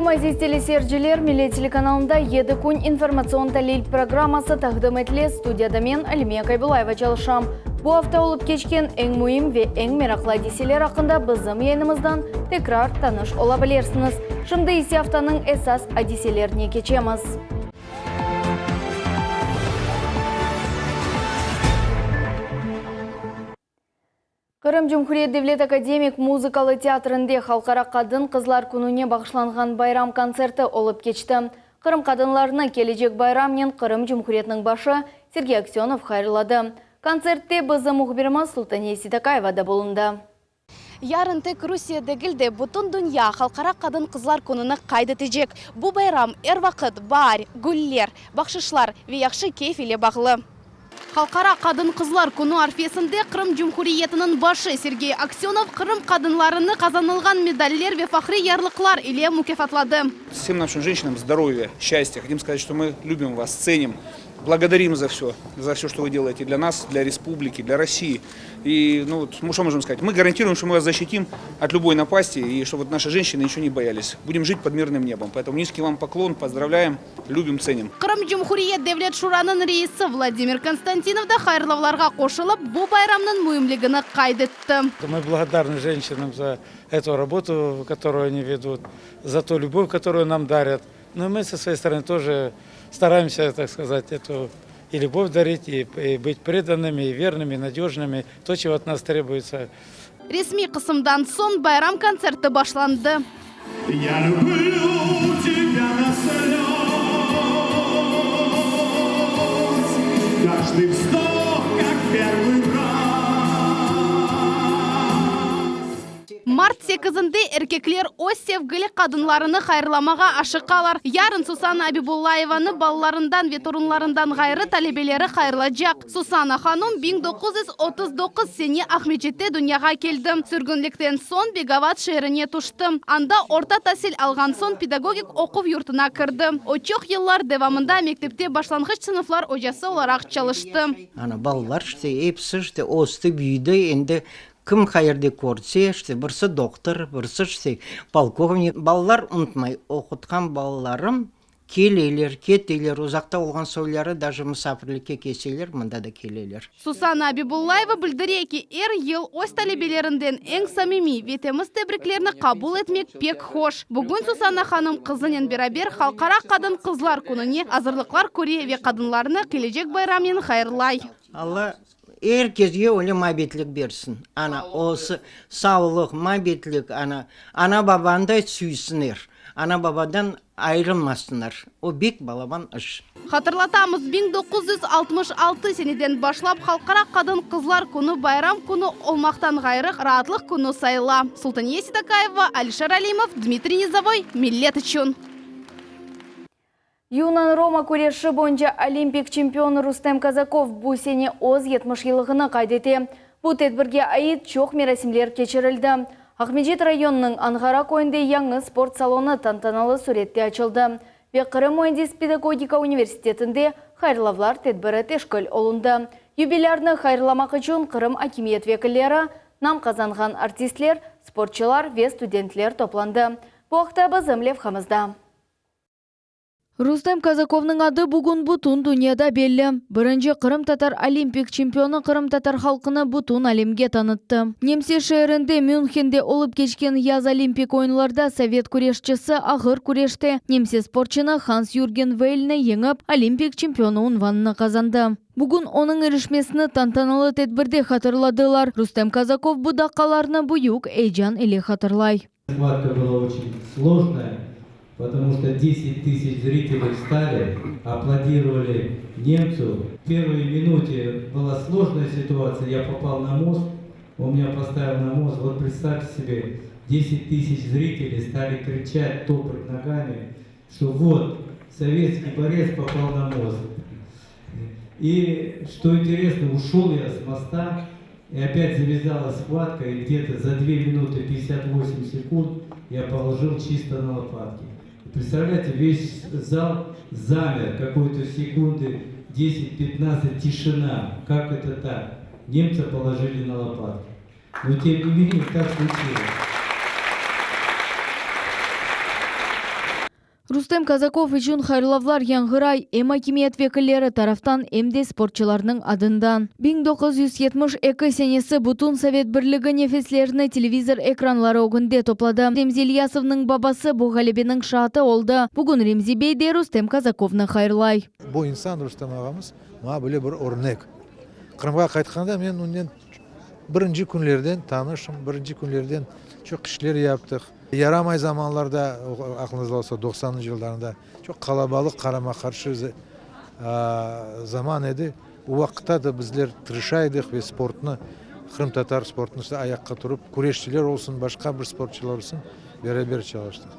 aleyküm, aziz teleseyirciler! Millet telekanalında Yedi kün informatsion-talil programması taqdim etile. Studiyada men, Alimiye Kaybulayeva çalışam. Bu afta olıp keçken eñ müim ve eñ meraqlı adiseler aqqında bizim yayınımızdan tekrar tanış ola bilirsiñiz. Şimdi ise aftanıñ esas adiselerine keçemiz. Qırım Cumhuriyet Devlet akademik muzıkalı teatrinde Halqara qadın-qızlar kününe bağışlanğan bayram kontserti olıp keçti. Qırım qadınlarını kelecek bayramnen Qırım Cumhuriyetiniñ başı Sergey Aksönov hayırladı. Kontsertte bizim mühbirimiz Sultaniye Seytakayeva da bulundı. Yarın tek Rusiye degil de, bütün dünya Halqara qadın-qızlar kününi qayd etecek. Bu bayram er vaqıt baar, güller, bahşışlar ve yahşı keyf ile bağlı. Halqara qadın-qızlar künü arfesinde Qırım Cumhuriyetiniñ başı Sergey Aksönov Qırım qadınlarını qazanılğan medaller ve fahriy yarlıqlar ile mukâfatladı. Всем нашим женщинам здоровья, счастья. Хотим сказать, что мы любим вас, ценим. Благодарим за все, за все, что вы делаете для нас, для республики, для России. И, ну, вот, мы что можем сказать? Мы гарантируем, что мы вас защитим от любой напасти, и чтобы вот наши женщины ничего не боялись. Будем жить под мирным небом. Поэтому низкий вам поклон, поздравляем, любим, ценим. Qırım Cumhuriyet Devlet Şuranıñ reisi Vladimir Konstantinov da hayırlavlarğa qoşulıp, bu bayramnıñ müimligini qayd etti. Мы благодарны женщинам за эту работу, которую они ведут, за ту любовь, которую нам дарят. Но и мы со своей стороны тоже стараемся, так сказать, эту и любовь дарить, и, и быть преданными, и верными, и надежными, то, чего от нас требуется. Resmiy qısımdan soñ bayram kontserti başlandı. Я люблю тебя до слез, Каждый вздох, как первый раз. Mart sekizinde erkekler öz sevgili qadınlarını hayırlamağa aşıqalar. Yarın Susana Abibullayevanı balalarından ve torunlarından ğayrı talebeleri hayırlacaq. Susana hanum 1939 sene Aqmescitte dünyağa keldi. Sürgünlikten soñ Begovat şeerine tüşti. Anda orta tasil alğan soñ pedagogik oquv yurtuna kirdi. O çoq yıllar devamında mektepte başlanğıç sınıflar ocası olaraq çalıştı. Ana, balalar işte episi işte östi, büyüdi, endi Kim qayerde körse, işte, birisi doqtor, birisi, işte, polkovnik. Balalar unutmay, oqutqan balalarım keleler, keteler, uzaqta olğan soyları daje musafirlikke kelseler, mında da keleler. Susana Abibullayeva bildire ki, er yıl öz talebelerinden eñ samimiy ve temiz tebriklerni qabul etmek pek hoş. Bugün Susana hanım qızınen beraber Halqara qadın-qızlar kününe azırlıqlar köre ve qadınlarnı kelecek bayramnen hayırlay. Alla Er kesge öyle mabetlik bersin, ana, osı, savlıq, mabetlik, ana, ana-babanı da süysinler, ana-babadan ayırılmasınlar, o bek balaban iş. Hatırlatamız, 1966 seneden başlap Halqara qadın-qızlar künü bayram künü olmaqtan ğayrı, raatlıq künü sayıla. Sultaniye Seytakayeva, Alişer Alimov, Dmitriy Nizovoy, Millet içün. Yunan-roma küreşi boyunca olimpik çempionı Rustem Kazakov bu sene öz 70 yıllığını qayd ete. Bu tedbirge ait çoq merasimler keçirildi. Aqmescit rayonınıñ Anğara köyünde yañı sport salonı tantanalı sürette açıldı ve Qırım müendis-pedagogika universitetinde hayırlavlar tedbiri teşkil olundı. Yubilârnı hayırlamaq içün Qırım akimiyet vekilleri, nam qazanğan artistler, sportçılar ve studentler toplandı. Bu aqta bizim levhamızda. Rustem Kazakovnıñ adı bugün bütün dünyada belli. Birinci qırımtatar olimpik çempionı qırımtatar halqını bütün alemge tanıttı. Nemse şeerinde Münhende olıp keçken yaz olimpik oyunlarda sovet küreşçisi ağır küreşte nemse sportçını Hans-Yürgen Veylni yeñip, olimpik çempionı unvanını qazandı. Bugün onıñ irişmesini tantanalı tedbirde hatırladılar. Rustem Kazakov bu daqqalarnı büyük eyecan ile hatırlay. Схватка была очень сложная, потому что 10 тысяч зрителей встали, аплодировали немцу. В первой минуте была сложная ситуация, я попал на мост, он меня поставил на мост. Вот представьте себе, 10 тысяч зрителей стали кричать, топать ногами, что вот, советский борец попал на мост. И что интересно, ушел я с моста, и опять завязалась схватка, и где-то за 2 минуты 58 секунд я положил чисто на лопатки. Представляете, весь зал замер, какой-то секунды, 10-15, тишина. Как это так? Немца положили на лопатки. Но тем не менее так случилось. Rustem Kazakov içün hayırlavlar yañğıray em akimiyet vekilleri taraftan, em de sportçılarnıñ adından. 1972 senesi bütün Sovet Birligi nefeslerini televizor ekranları ögünde topladı. Remzi İlyasovnıñ babası bu ğalebeniñ şaatı oldı. Bugün Remzi bey de Rustem Kazakovnı hayırlay. Bu insan, Rustem ağamız, maña böyle bir örnek. Qırımğa qaytqanda men onen birinci künlerden tanışım, birinci künlerden çoq işler yaptıq. Yaramay zamanlarda, aqlıñızda olsa, doqsanıncı yıllarında çoq qalabalıq, qarama-qarşı zaman edi. O vaqıtta da bizler tırışa edik ve sportnı, qırımtatar sportını işte ayaqqa turıp, küreşçiler olsun, başqa bir sportçılar olsun, beraber çalıştıq.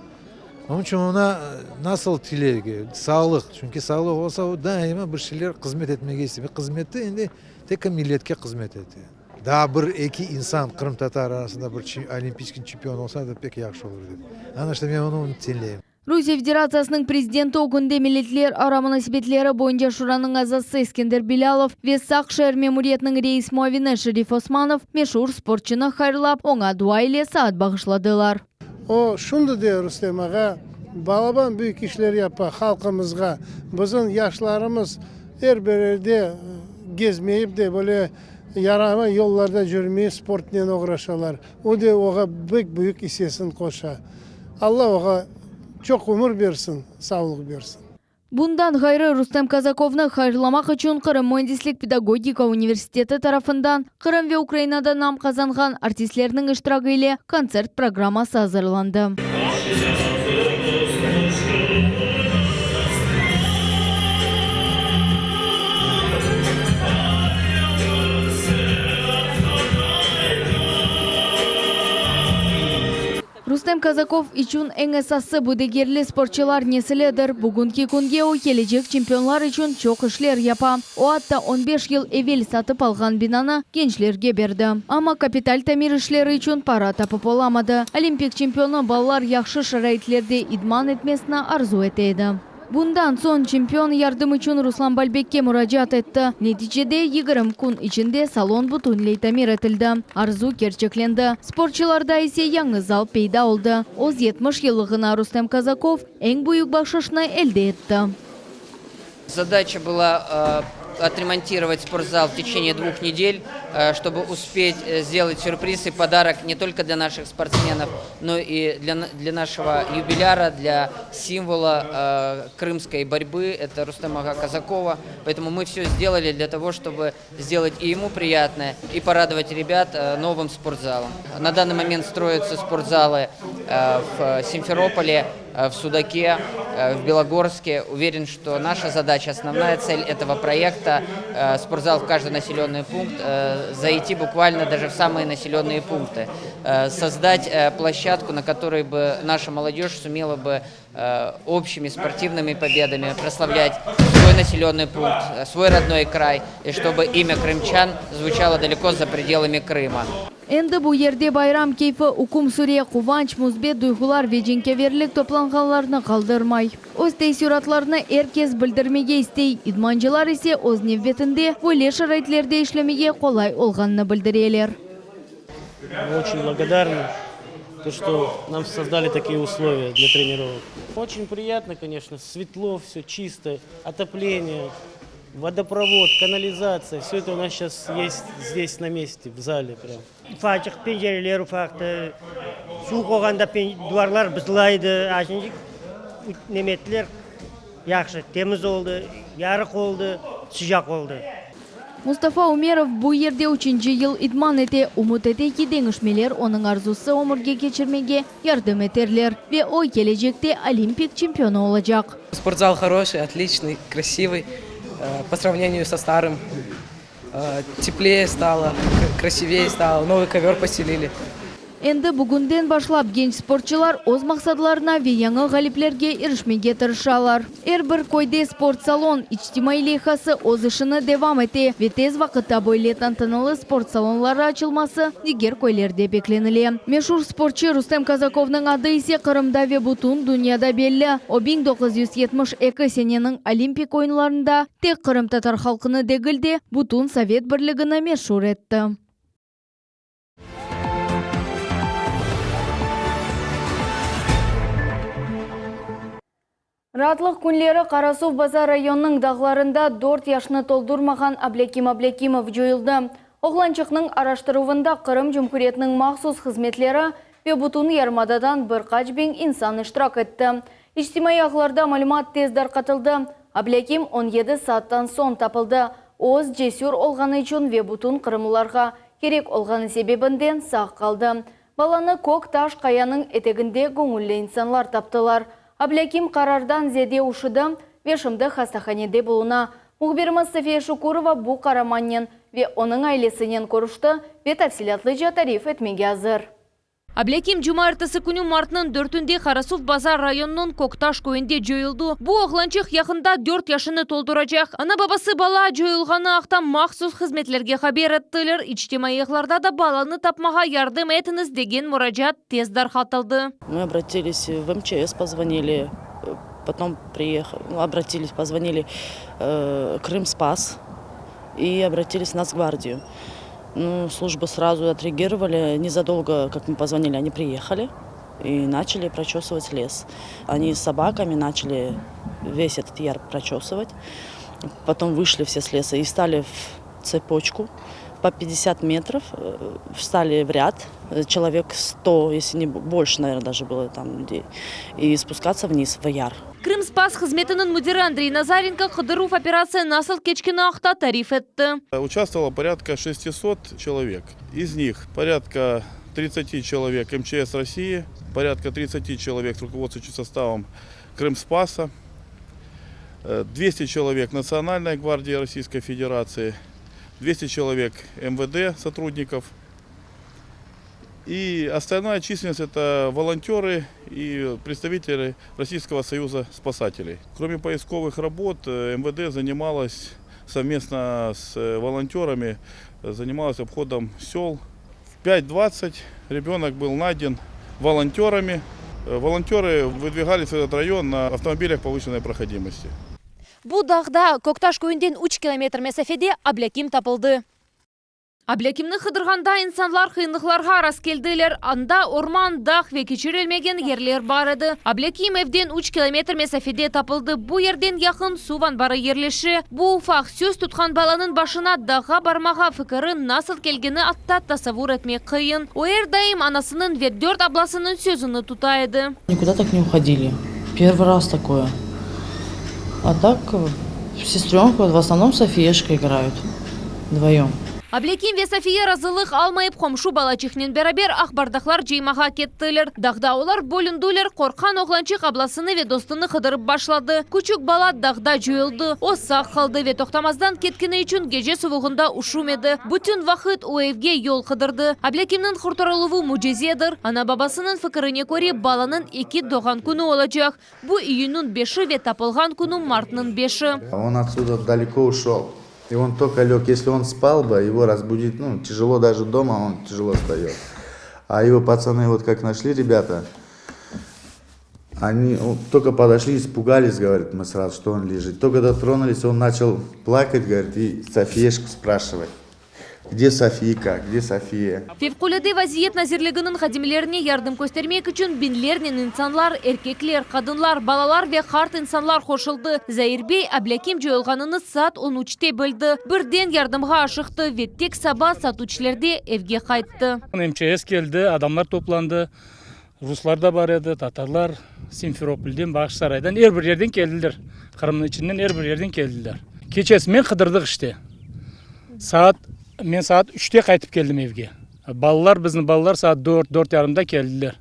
Onıñ içün oña nasıl tilegi, sağlıq, çünki sağlıq olsa, o daima bir şeyler hızmet etmege istey. Ve hızmeti endi tek milletke hızmet ete. Daa bir-eki insan qırımtatar arasında bir olimpiyskiy çempion olsa da pek yahşı olur dep. Ana işte men onı tileyim. Rusiye Federatsiyasınıñ prezidenti ögünde Milletlerara munasebetleri boyunca şuranıñ azası Eskender Bilâlov ve Saq şeer memuriyetiniñ reis muavini Şerif Osmanov meşur sportçunı hayırlap, oña dua ile saat bağışladılar. O, şundı de Rustem ağa, balaban büyük işler yapa halqımızğa. Bizim yaşlarımız er bir yerde gezmeyip de, böyle yaramay yollarda cürmey, sportnen oğraşalar. O de oğa bek büyük issesin qoşa. Alla oğa çoq ömür bersin, savlıq bersin. Bundan ğayrı, Rustem Kazakovnı hayırlamaq içün Qırım müendislik-pedagogika universiteti tarafından Qırım ve Ukrainada nam qazanğan artistlerniñ iştiragi ile kontsert programması azırlandı. Rustem Kazakov içün eñ esası bu degerli sportçılar nesilidir. Bugünki künge o kelecek çempionlar içün çoq işler yapa. O atta on beş yıl evel satıp alğan binanı gençlerge berdi. Amma kapital tamir işleri içün para tapıp olamadı. Olimpik çempionı balalar yahşı şaraitlerde idman etmesini arzu ete edi. Bundan soñ çempion yardım içün Ruslan Balbekke muracaat etti. Neticede, 20 kün içinde salon bütünley tamir etildi. Arzu kerçeklendi. Sportçılarda ise yañı zal peyda oldı. Öz 70 yıllığına Rustem Kazakov eñ büyük bahşışnı elde etti. Zadaça была отремонтировать спортзал в течение двух недель, чтобы успеть сделать сюрприз и подарок не только для наших спортсменов, но и для, для нашего юбиляра, для символа крымской борьбы, это Рустема Казакова. Поэтому мы все сделали для того, чтобы сделать и ему приятное, и порадовать ребят новым спортзалом. На данный момент строятся спортзалы в Симферополе, в Судаке, в Белогорске. Уверен, что наша задача, основная цель этого проекта – спортзал в каждый населенный пункт, зайти буквально даже в самые населенные пункты, создать площадку, на которой бы наша молодежь сумела бы общими спортивными победами прославлять свой населенный пункт, свой родной край, и чтобы имя крымчан звучало далеко за пределами Крыма. Endi bu yerde bayram keyfi üküm süre, quvanç, müsbet duyğular ve cenkâverlik toplanğanlarnı qaldırmay. Öz teessüratlarını er kes bildirmege istey, idmancılar ise öz nevbetinde böyle şaraitlerde işlemege qolay olğanını bildireler. Мы очень благодарны, то, что нам создали такие условия для тренировок. Очень приятно, конечно, светло все, чисто, отопление, водопровод, канализация. Все это у нас сейчас есть здесь на месте, в зале прям. Ufaçıq pencereler ufaqtı, suvuq olğanda duvarlar buzlaydı, a şimdi nemetler yahşı, temiz oldı, yarıq oldı, sıcaq oldı. Mustafa Umerov bu yerde üçünci yıl idman ete, ümüt ete ki, deñişmeler onıñ arzusı ömürge keçirmege yardım eterler ve o, kelecekte olimpik çempionı olacaq. Спортзал хороший, отличный, красивый. По сравнению со старым теплее стало, красивее стало, новый ковер постелили. Endi bugünden başlap genç sportçılar öz maqsadlarına ve yañı ğaliplerge irişmege tırışalar. Er bir köyde sport salon içtimaiy leyhası öz işini devam ete ve tez vaqıtta böyle tantanalı sport salonları açılması diger köylerde beklenile. Meşur sportçı Rustem Kazakovnıñ adı ise Qırımda ve bütün dünyada belli. O, 1972 seneniñ Olimpik oyunlarında tek qırımtatar halqını degil de, bütün Sovet Birligini meşur etti. Raatlıq künleri Qarasuvbazar rayonınıñ dağlarında dört yaşını toldurmağan Ablâkim Ablâkimov coyuldı. Oğlançıqnıñ araştıruvında Qırım Cumhuriyetiniñ mahsus hızmetleri ve bütün yarımadadan bir qaç biñ insan iştirak etti. İçtimaiy ağlarda malümat tez darqatıldı. Ablâkim 17 saattan soñ tapıldı. Öz cesür olğanı içün ve bütün qırımlılarğa kerek olğanı sebebinden sağ qaldı. Balanı Kök Taş qayanıñ eteginde göñülli insanlar taptılar. Ablâkim qarardan ziyade üşüdi ve şimdi hastahanede buluna. Mühbirimiz Safiye Şukurova bu qaramannen ve onıñ ailesinen körüşti ve tafsilâtlıca tarif etmege azır. Ablâkim cumaertesi künü martnıñ dörtünde Qarasuvbazar rayonınıñ Köktaş köyünde coyuldı. Bu oğlançıq yaqında dört yaşını tolduracaq. Ana-babası bala coyulğanı aqta mahsus hızmetlerge haber ettiler, içtimaiy ağlarda da balanı tapmağa yardım etiñiz degen muracaat tez darqatıldı. Мы обратились в МЧС, позвонили, потом приехали, обратились, позвонили Крым Спас и обратились в Нацгвардию. Ну, службы сразу отреагировали, незадолго, как мы позвонили, они приехали и начали прочесывать лес. Они с собаками начали весь этот яр прочесывать. Потом вышли все с леса и встали в цепочку по 50 метров, встали в ряд, человек 100, если не больше, наверное, даже было там людей, и спускаться вниз в яр. Krım Spas hızmetiniñ müdiri Andrey Nazarenko qıdıruv operatsiya nasıl keçkeni aqta tarif etti. Участвовало порядка 600 человек. Из них порядка 30 человек МЧС России, порядка 30 человек с руководствующим составом Крымспаса, 200 человек Национальной гвардии Российской Федерации, 200 человек МВД сотрудников. И остальная численность это волонтеры и представители Российского союза спасателей. Кроме поисковых работ, МВД занималась совместно с волонтерами, занималась обходом сел. В 5.20 ребенок был найден волонтерами. Волонтеры выдвигались в этот район на автомобилях повышенной проходимости. Bu dağda Köktaş köyünden 3 kilometr mesafede Ablâkim tapıldı. Ablâkimni qıdırğanda insanlar qıyınlıqlarğa rastkeldiler. Anda orman, dağ ve keçirilmegen yerler bar edi. Ablâkim evden 3 kilometr mesafede tapıldı. Bu yerden yaqın suv anbarı yerleşe. Bu ufaq söz tutqan balanıñ başına dağğa barmağa fikiri nasıl kelgeni atta tasavur etmek qıyın. O er daim anasınıñ ve dört ablasınıñ sözüni tuta edi. Никуда так не уходили. Первый раз такое. А так, сестренку, в основном Софиешка играют вдвоем. Ablâkim ve Safiye razılıq almayıp qomşu balaçıqnen beraber aqbardaqlar cıymağa kettiler. Dağda olar bölündiler, qorqqan oğlançıq ablasını ve dostunı qıdırıp başladı. Küçük bala dağda coyuldı. O sağ qaldı ve toqtamazdan ketkeni içün gece suvuğında üşümedi. Bütün vaqıt o evge yol qıdırdı. Ablâkimniñ qurtarıluvı mücizedir. Ana-babasınıñ fikirine köre balanıñ eki doğğan künü olacaq. Bu iyünniñ beşi ve tapılğan künü martnıñ beşi. Он отсюда далеко ушел. И он только лег. Если он спал бы, его разбудить, ну, тяжело даже дома, он тяжело встает. А его пацаны вот как нашли ребята, они только подошли, испугались, говорит, мы сразу, что он лежит. Только дотронулись, он начал плакать, говорит, и Софиешку спрашивать. Где Софийка, где София? Fevqulâde vaziyet nazirliginiñ hadimlerine yardım köstermek içün biñlernen insanlar, erkekler, qadınlar, balalar ve qart insanlar qoşuldı. Zair bey Ablâkim coyulğanını saat 13-te bildi. Birden yardımğa aşıqtı ve tek saba saat üçlerde evge qayttı. МЧС keldi, adamlar toplandı. Ruslar da bar edi, tatarlar, Simferopolden, Bağçasaraydan, er bir yerden keldiler. Qırımnıñ içinden er bir yerden keldiler. Keçesi men qıdırdıq işte. Saat, men saat üçte qaytıp keldim evge. Balalar, bizni balalar saat dört, dört yarımda keldiler.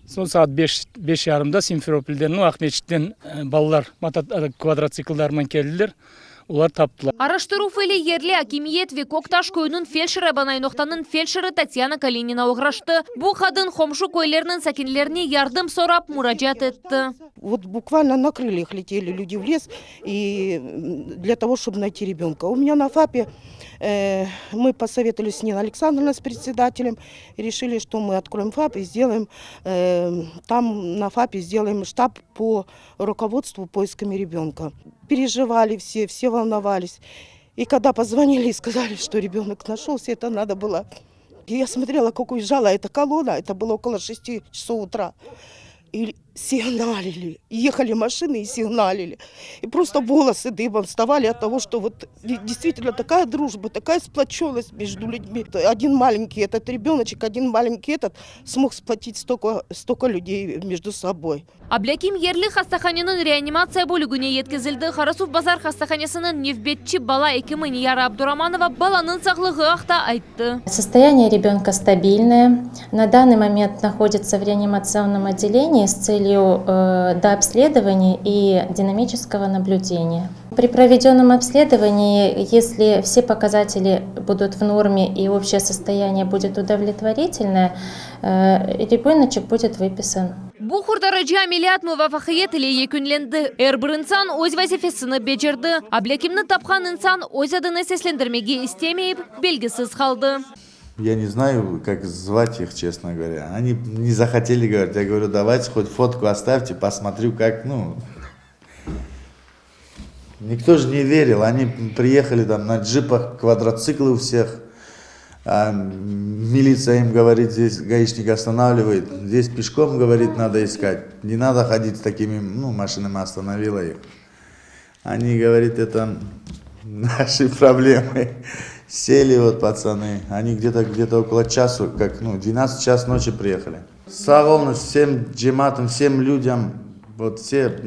Soñ saat beş, beş yarımda Simferopolden, nu, Aqmescitten balalar kvadrotsikldarman keldiler. Olar taptılar. Araştıruv ile yerli akimiyet ve Köktaş köyüniñ feldşer noqtanıñ feldşeri Tatyana Kalinina oğraştı. Bu qadın qomşu köylerniñ sakinlerine yardım sorap muracaat etti. Вот буквально на крыльях летели люди в лес и для того, чтобы найти ребенка. У меня на ФАПе э, мы посоветовались с Ниной Александровной, с председателем, и решили, что мы откроем ФАП и сделаем э, там на ФАПе сделаем штаб по руководству поисками ребенка. Переживали все, все волновались. И когда позвонили и сказали, что ребенок нашелся, это надо было. И я смотрела, как уезжала эта колонна, это было около 6 часов утра. И Signalили, ехали машины и сигналили. И просто волосы дыбом вставали от того, что вот действительно такая дружба, такая сплоченность между людьми. Один маленький этот ребеночек, один маленький этот смог сплотить столько, столько людей между собой. Ablâkim yerli hastahaneniñ reanimatsiya bölügine yetkizildi. Qarasuvbazar hastahanesiniñ nevbetçi bala ekimi Niyara Abduramanova balanıñ sağlığı aqta ayttı. Состояние ребенка стабильное. На данный момент находится в реанимационном отделении с целью дообследования и динамического наблюдения. При проведенном обследовании, если все показатели будут в норме и общее состояние будет удовлетворительное, ребеночек будет выписан. Bu qurtarıcı ameliyat muvafaqiyet ile yekünlendi. Er bir insan öz vazifesini becerdi. Ablâkimni tapqan insan öz adını seslendirmege istemeyip, belgisiz qaldı. Я не знаю, как звать их, честно говоря. Они не захотели говорить. Я говорю, давайте хоть фотку оставьте, посмотрю, как, ну... Никто же не верил. Они приехали там на джипах, квадроциклы у всех. А милиция им говорит, здесь гаишник останавливает, здесь пешком, говорит, надо искать. Не надо ходить с такими, ну, машинами, остановила их. Они, говорит, это наши проблемы. Сели вот пацаны, они где-то где-то около часу, как, ну, 12 час ночи приехали. Sağ oluñ всем cemaatım, всем людям, вот все,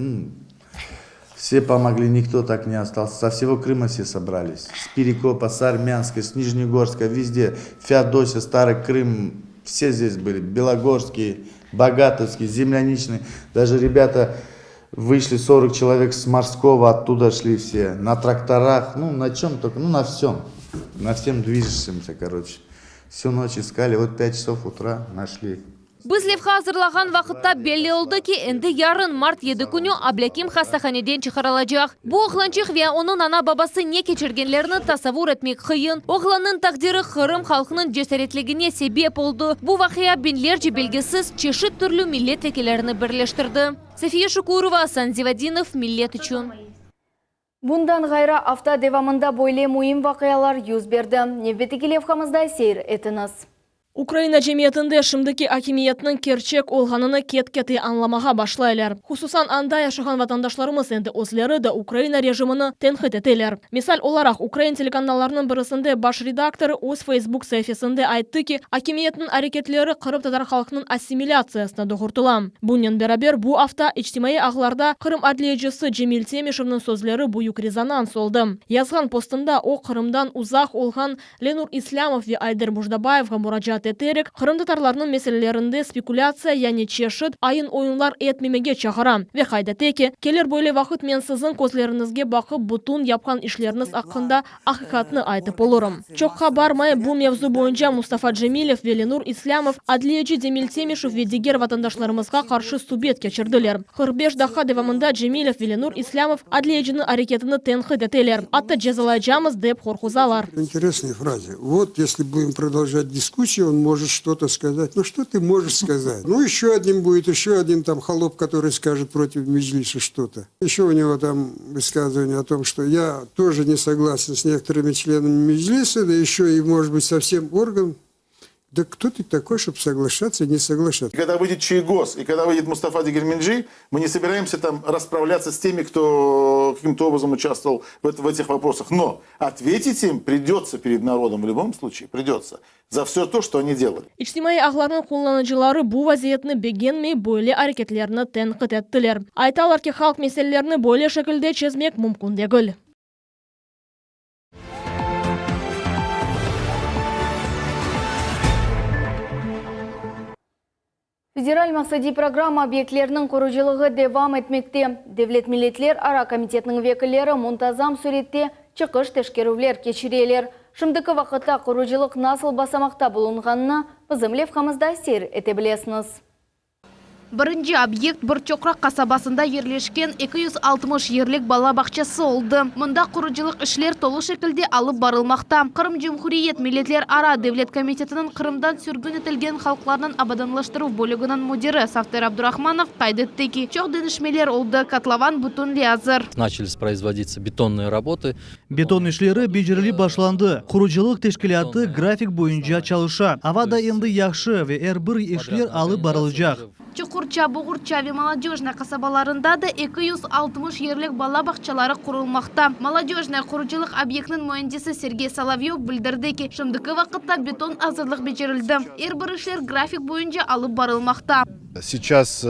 все помогли, никто так не остался. Со всего Крыма все собрались. С Перекопа, с Армянска, с Нижнегорска, везде. Феодосия, Старый Крым, все здесь были. Белогорский, Богатовский, Земляничный. Даже ребята вышли, 40 человек с Морского, оттуда шли все. На тракторах, ну на чем только, ну на всем. На всем движущемся, короче. Всю ночь искали, вот 5 часов утра нашли. Biz levha azırlağan vaqıtta belli oldı ki, endi yarın, mart 7 künü, Ablâkim hastahaneden çıqarılacaq. Bu oğlançıq ve onıñ ana-babası ne keçirgenlerini tasavvur etmek qıyın. Oğlannıñ taqdiri Qırım halqınıñ cesaretligine sebep oldı. Bu vaqia biñlerce belgisiz, çeşit türlü millet vekillerini birleştirdi. Safiye Şukurova, Asan Zivadinov, Millet içün. Bundan ğayrı, afta devamında böyle müim vaqialar yüz berdi. Nevbetteki levhamızda seyir etiñiz. Ukraina cemiyetinde şimdiki akimiyetniñ kerçek olğanını ket-kete añlamağa başlaylar. Hususan, anda yaşağan vatandaşlarımız endi özleri de Ukraina rejimini tenqit eteler. Misal olaraq, ukrain telekanallarınıñ birisinde baş redaktorı öz Feysbuk saifesinde ayttı ki, akimiyetniñ areketleri qırımtatar halqınıñ assimilâtsiyasına doğurtıla. Bunen beraber, bu afta içtimaiy ağlarda Qırım adliyecisi Cemil Temişevniñ sözleri büyük rezonans oldı. Yazğan postında o, Qırımdan uzaq olğan Lenur İslâmov ve Ayder Mujdabayevğa muracaat eterek, qırımtatarlarnıñ meselelerinde spekulâtsiya, yani çeşit ayın-oyunlar etmemege çağıra ve qayd ete ki, kelir böyle vaqıt men siziñ közleriñizge baqıp bütün yapqan işleriñiz aqqında aqiqatnı aytıp olurım. Çoqqa barmay, bu mevzu boyunca Mustafa Cemilev ve Lenur İslâmov, adliyeci Cemil Temişev ve diger vatandaşlarımızğa qarşı subet keçirdiler. 45 daqqa devamında Cemilev ve Lenur İslâmov adliyeciniñ areketini tenqit eteler, atta cezalaycamız dep qorquzalar. Интересные фразы. Вот, если будем продолжать дискуссию, он может что-то сказать. Ну, что ты можешь сказать? Ну, еще один будет, еще один там холоп, который скажет против Меджлиса что-то. Еще у него там высказывание о том, что я тоже не согласен с некоторыми членами Меджлиса, да еще и, может быть, со всем органом. Да кто ты такой, чтобы соглашаться и не соглашаться? И когда выйдет Чийгоз, и когда выйдет Мустафа Дегерменджи, мы не собираемся там расправляться с теми, кто каким-то образом участвовал в, в этих вопросах. Но ответить им придется перед народом в любом случае, придется за все то, что они делали. İçtimaiy ağlarnıñ qullanıcıları bu vaziyetni begenmey, böyle areketlerni tenqit ettiler. Aytalar ki, halq meselelerini böyle şekilde çezmek mümkün degil. Federal maqsadiy programma obyektleriniñ qurucılığı devam etmekte. Devlet milletlerara komitetiniñ vekilleri muntazam sürette çıqış teşkerüvler keçireler. Şimdiki vaqıtta qurucılıq nasıl basamaqta bulunğanını bizim levhamızda seyir ete bilesiñiz. Birinci obyekt Bir Çoqraq qasabasında yerleşken 260 yerlik bala bağçası oldı. Mında qurucılıq işler tolu şekilde alıp barılmaqta. Qırım Cumhuriyet Milletlerara devlet komitetiniñ Qırımdan sürgün etilgen halqlarnıñ abadanlaştıruv bölüginiñ müdiri Safter Abdurahmanov qayd etti ki, çoq deñişmeler oldı, kotlovan bütünley azır. Начались производиться бетонные работы. Beton işleri becerilip başlandı. Qurucılıq teşkilâtı grafik boyunca çalışa. Ava da endi yahşı ve er bir işler alıp barılacaq. Çuqurça, Boğurça ve Molodöjnoye qasabalarında da 260 yerlik bala bağçaları qurulmaqta. Molodöjnoye qurucılıq obyektiniñ müendisi Sergey Solovyov bildirdi ki, şimdiki vaqıtta beton azırlıq becerildi, er bir işler grafik boyunca alıp barılmaqta. Seyças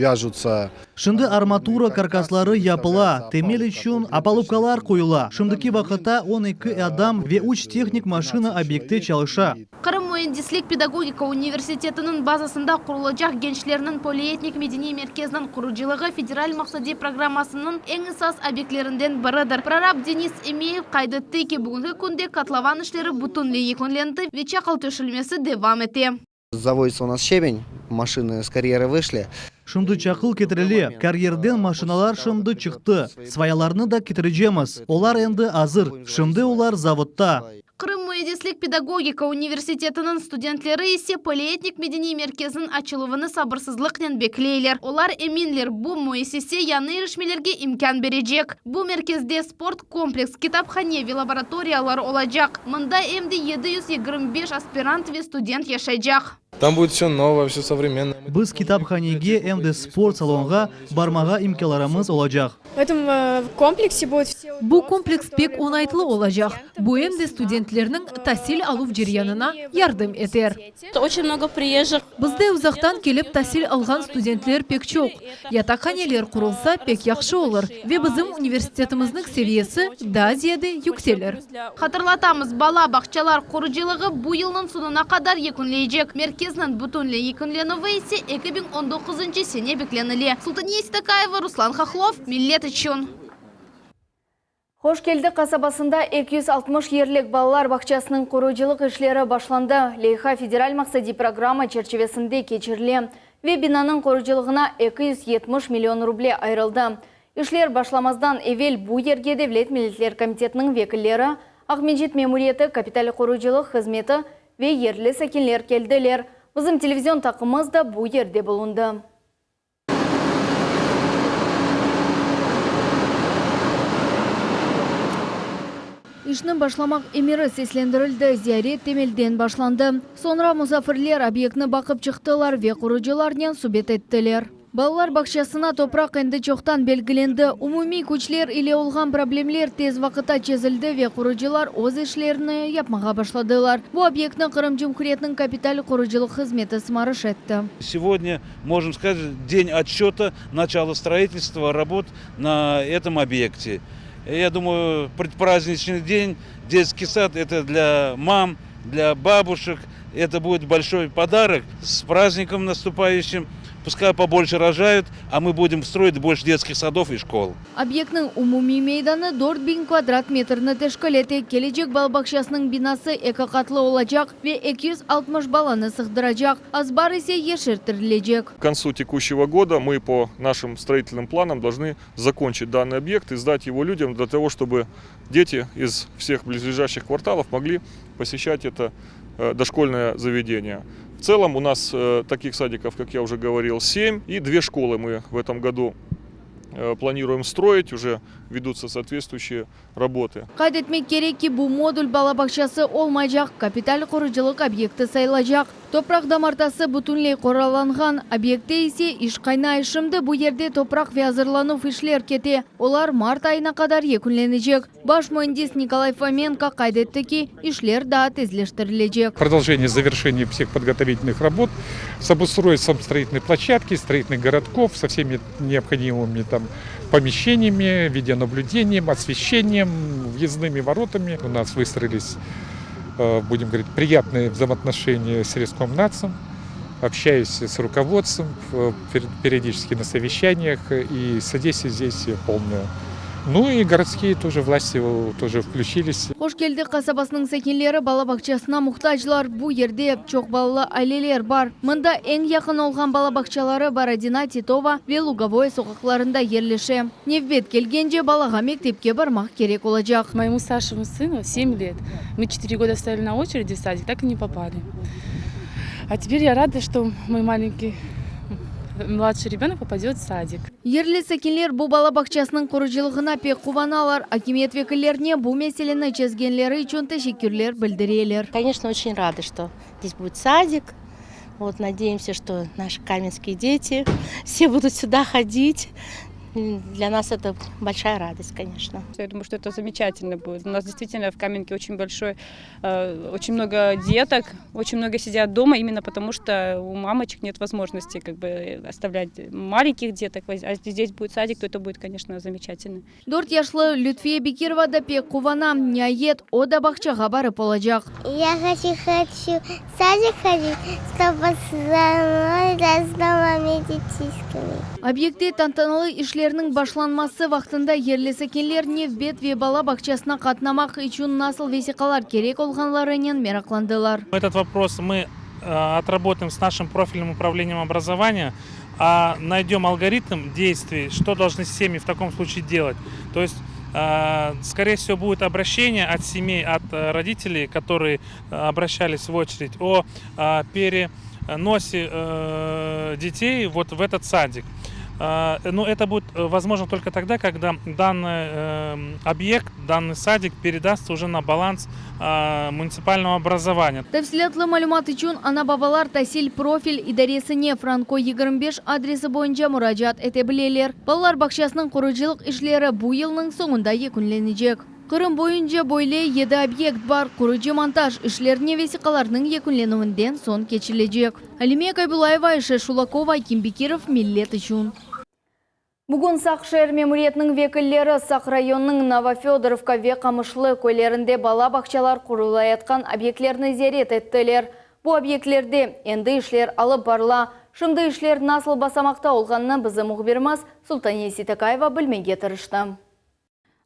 vâjutsa. Şimdi armatura karkasları yapıla, temel içün opalubkalar qoyula. Şimdiki vaqıtta 12 adam ve üç tehnik maşina obyektte çalışa. Qırım müendislik-pedagogika universitetiniñ bazasında qurulacaq gençlerniñ polietnik medeniy merkeziniñ qurucılığı federal maqsadiy programmasınıñ eñ esas obyektlerinden biridir. Prorab Denis Emeyev qayd etti ki, bugünki künde kotlovan işleri bütünley yekünlendi ve çaqıl töşülmesi devam ete. Zavozitsâ u nas şçebень, maşinı s karyera vışli. Şimdi çaqıl ketirile, karyerden maşinalar şimdi çıqtı, svayalarnı da ketirecemiz, olar endi azır, şimdi olar zavodta. Qırım müendislik-pedagogika universitetiniñ studentleri ise polietnik medeniy merkeziniñ açıluvını sabırsızlıqnen bekleyler. Olar eminler, bu müessise yañı irişmelerge imkân berecek. Bu merkezde sport kompleks, kitaphane ve laboratoriyalar olacaq. Mında em de 725 aspirant ve student yaşaycaq. Tam budet vsё novoe, vsё sovremennoe. Biz kitaphanege, em de sport salonğa barmağa imkânlarımız olacaq. Bu kompleks pek oñaytlı olacaq, bu em de studentlerniñ tasil aluv ceryanına yardım eter. Bizde uzaqtan kelip tasil alğan studentler pek çoq. Yataqhaneler qurulsa, pek yahşı olur ve bizim universitetimizniñ seviyesi daa ziyade yükselir. Hatırlatamız, bala bağçalar qurucılığı bu yılnıñ soñuna qadar yekünleycek, merkezniñ bütünley yekünlenüvi ise 2019 sene beklenile. Sultaniye Seytakayeva, Ruslan Hahlov, Millet içün. Hoş Keldi qasabasında 260 yerlik balalar bağçasınıñ qurucılıq işleri başlandı. Leyha federal maqsadiy programma çerçivesinde keçirile ve binanıñ qurucılığına 270 million ruble ayırıldı. İşler başlamazdan evel bu yerge Devlet milletler komitetiniñ vekilleri, Aqmescit memuriyeti, kapital qurucılıq hızmeti ve yerli sakinler keldiler. Bizim televizion taqımımız da bu yerde bulundı. İşni başlamaq emiri seslendirildi, ziyaret temelden başlandı. Soñra musafirler obyektni baqıp çıqtılar ve qurucılarnen subet ettiler. Balalar bağçasına topraq endi çoqtan belgilendi. Umumiy küçler ile olğan problemler tez vaqıtta çezildi ve qurucılar öz işlerini yapmağa başladılar. Bu obyektni Qırım Cumhuriyetiniñ kapital qurucılıq hızmeti sımarış etti. Segodnâ, можем сказать, день отсчета начала строительства работ на этом объекте. Я думаю, предпраздничный день, детский сад – это для мам, для бабушек, это будет большой подарок. С праздником наступающим! Пускай побольше рожают, а мы будем строить больше детских садов и школ. Obyektniñ umumiy meydanı 4000 kvadrat metrni teşkil ete. Kelecek bala bağçasınıñ binası eki qatlı olacaq ve 260 balanı sığdıracaq. Azbar ise yeşerttirilecek. К концу текущего года мы по нашим строительным планам должны закончить данный объект и сдать его людям для того, чтобы дети из всех близлежащих кварталов могли посещать это э, дошкольное заведение. В целом у нас э, таких садиков, как я уже говорил, 7 и две школы мы в этом году э, планируем строить, уже ведутся соответствующие работы. Qayd etmek kerek ki, bu modul bala bağçası olmaycaq, kapital qurucılıq obyekti sayılacaq. Topraq damartası bütünley qoralanğan, obyektte ise iş qaynay. Şimdi bu yerde topraq ve azırlanuv işler kete. Olar mart ayına qadar yekünlenecek. Baş müendis Nikolay Fomenko qayd etti ki, işler daa tezleştirilecek. Продолжение завершения всех подготовительных работ с обустройством строительной площадки, строительных городков, со всеми необходимыми там помещениями, видеонаблюдением, освещением, въездными воротами. У нас выстроились, э, будем говорить, приятные взаимоотношения с Рескомнацем. Общаюсь с руководством э, периодически на совещаниях, и содействие здесь полное. Ну и городские тоже власти тоже включились. Hoş Keldi qasabasınıñ sakinleri bala bağçasına muhtaclar. Bu yerde çoq balalı aileler bar. Mında eñ yaqın olğan bala bağçaları Borodina, Titova ve Lugovoye soqaqlarında yerleşe. Nevbet kelgence balağa mektepke barmaq kerek olacaq. Моему старшему сыну 7 лет. Мы 4 года стояли на очереди в садик, так и не попали. А теперь я рада, что мой маленький младший ребенок попадет в садик. Yerli sakinler bu bala bağçasınıñ qurucılığına pek quvanalar. Akimiyet vekillerine bu meseleni çezgenleri içün teşekkürler bildireler. Конечно, очень рады, что здесь будет садик. Вот, надеемся, что наши каменские дети все будут сюда ходить. Для нас это большая радость, конечно. Я думаю, что это замечательно будет. У нас действительно в Каменке очень большой, э, очень много деток, очень много сидят дома, именно потому что у мамочек нет возможности как бы оставлять маленьких деток. А если здесь будет садик, то это будет, конечно, замечательно. Dört yaşlı Lütfiye Bekirova da pek quvana, niayet, o da bağçağa barıp olacaq. Я хочу, хочу в садик ходить, чтобы со мной с новыми детишками. Obyektte tantanalı işlerniñ başlanması vaqtında yerli sakinler nevbet ve bala bağçasına qatnamaq içün nasıl vesiqalar kerek olğanlarınen meraqlandılar. Этот вопрос мы э, отработаем с нашим профильным управлением образования, а найдем алгоритм действий, что должны семьи в таком случае делать. То есть, э, скорее всего, будет обращение от семей, от э, родителей, которые обращались в очередь, о переносе детей вот в этот садик. Но это будет возможно только тогда, когда данный объект, данный садик передастся уже на баланс муниципального образования. Tafsilâtlı malümat içün ana-babalar tasil profil idaresine Franko 25 adresi boyunca muracaat ete bileler. Balalar bağçasınıñ qurucılıq işleri bu yılnıñ soñunda yekünlenecek. Qırım boyunca böyle yedi obyekt bar. Qurucı montaj işlerine vesiqalarnıñ yekünlenüvinden soñ keçilecek. Alime Kaybulayeva, Ayşe Şulakova, Akim Bekirov, Millet içün. Bugün Saq şeer memuriyetiniñ vekilleri Saq rayonınıñ Novofedorovka ve Qamışlı köylerinde bala bağçalar qurulayatqan obyektlerni ziyaret ettiler. Bu obyektlerde endi işler alıp barıla. Şimdi işler nasıl basamaqta olğanını bizim mühbirimiz Sultaniye Seytakayeva bilmege tırıştı.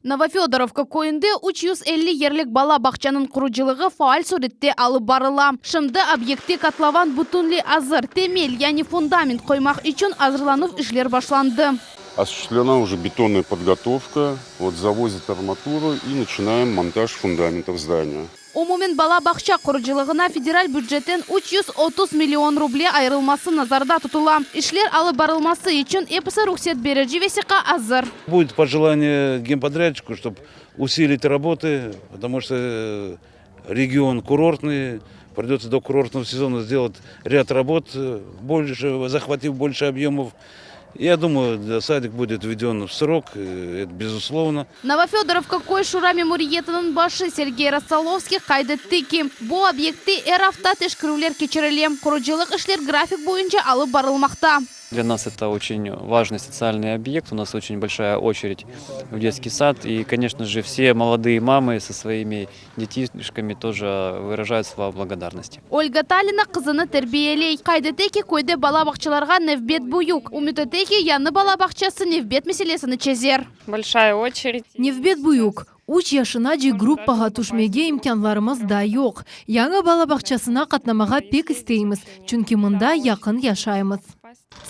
Novofedorovka köyünde 350 yerlik bala bağçanıñ qurucılığı faal sürette alıp barıla. Şimdi obyektte kotlovan bütünley azır. Temel, yani fundament qoymaq içün azırlanuv işler başlandı. Осуществлена уже бетонная подготовка. Вот завозят арматуру и начинаем монтаж фундаментов здания. Umumen bala bağça qurucılığına federal bücetten 330 million ruble ayırılması nazarda tutula. İşler alıp barılması içün episi ruhset berici vesiqa azır. Будет пожелание генподрядчику, чтобы усилить работы, потому что э, регион курортный, придется до курортного сезона сделать ряд работ, э, больше, захватив больше объемов. Я думаю, да, садик будет введен в срок, э, это безусловно. Novofedorovka köy şura memuriyetiniñ başı Sergey Rassoloviy qayd etti ki, bu obyektte er afta teşkerüvler keçirile. Qurucılıq işler grafik boyunca alıp barılmaqta. Для нас это очень важный социальный объект. У нас очень большая очередь в детский сад. И, конечно же, все молодые мамы со своими детишками тоже выражают слова благодарности. Ольга Талина qızını terbiyeley. Qayd ete ki, köyde bala bağçalarğa nevbet büyük. Ümüt ete ki, yañı bala bağçası nevbet meselesini çezer. Большая очередь. Nevbet büyük. Üç yaşınace gruppağa tüşmege imkânlarımız da yoq. Yañı bala bağçasına qatnamağa pek isteymiz, çünki mında yaqın yaşaymız.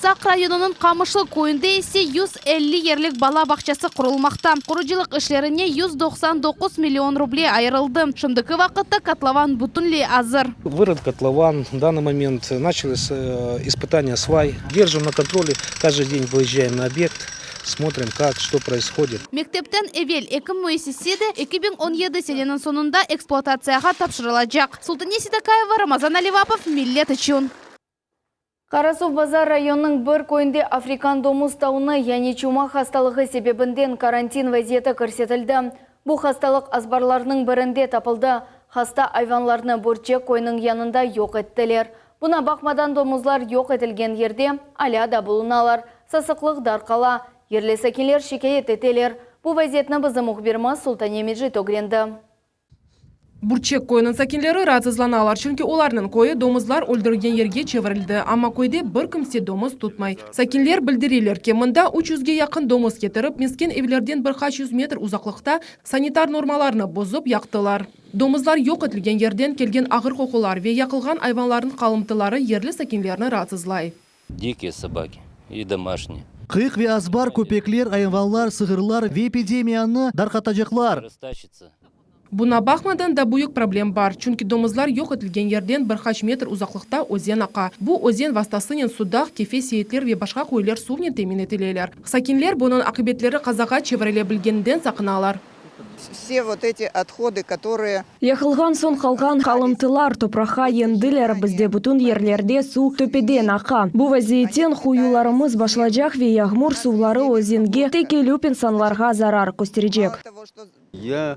Saq rayonınıñ Qamışlı köyünde ise 150 yerlik bala bağçası qurulmaqta. Qurucılıq işlerine 199 million ruble ayırıldı. Şimdiki vaqıtta kotlovan bütünley azır. Вырыт котлован. В данный момент началось э, испытание свай. Держим на контроле. Каждый день выезжаем на объект, смотрим, как, что происходит. Mektepten evel eki müessise de 2017 seneniñ soñunda ekspluatatsiyağa tapşırılacaq. Sultaniye Seytakayeva, Ramazan Alivapov, Millet içün. Qarasuvbazar rayonınıñ bir köyünde afrikan domuz taunı, yani çuma hastalığı sebebinden karantin vaziyeti kirsetildi. Bu hastalıq azbarlarnıñ birinde tapıldı. Hasta ayvanlarnı Börçek köyüniñ yanında yoq ettiler. Buña baqmadan domuzlar yoq etilgen yerde alâ da bulunalar. Sasıqlıq darqala. Yerli sakinler şikâyet eteler. Bu vaziyetni bizim mühbirimiz Sultaniye Mecit ögrendi. Bürçek köyüniñ sakinleri raatsızlanalar, çünki olarnıñ köyü domuzlar öldürgen yerge çevirildi. Amma köyde bir kimse domuz tutmay. Sakinler bildireler ki, mında 300ge yaqın domuz ketirip, mesken evlerden bir qaç yüz metr uzaqlıqta sanitar normalarnı bozıp yaqtılar. Domuzlar yoq etilgen yerden kelgen ağır qoqular ve yaqılğan ayvanlarnıñ qalımtıları yerli sakinlerni raatsızlay. Дикие собаки и домашние. Qıyıq ve azbar köpekler, ayvanlar, sığırlar ve epidemiyanı darqatacaqlar. Растащится. Buña baqmadan da büyük problem bar, çünki domuzlar yoq etilgen yerden bir qaç metr uzaqlıqta özen aqa. Bu özen vastasınen Sudaq, Kefe, Seyitler ve başqa köyler suvnen temin etileler. Sakinler bunıñ aqibetleri qazağa çevirile bilgeninden saqınalar. Все вот эти отходы, которые. Yaqılğan soñ qalğan qalımtılar topraqqa endiler, bizde bütün yerlerde suv töpeden aqa. Bu vaziyetten quyularımız başlacaq ve yağmur suvları özenge tekelüp insanlarğa zarar kösterecek. Ya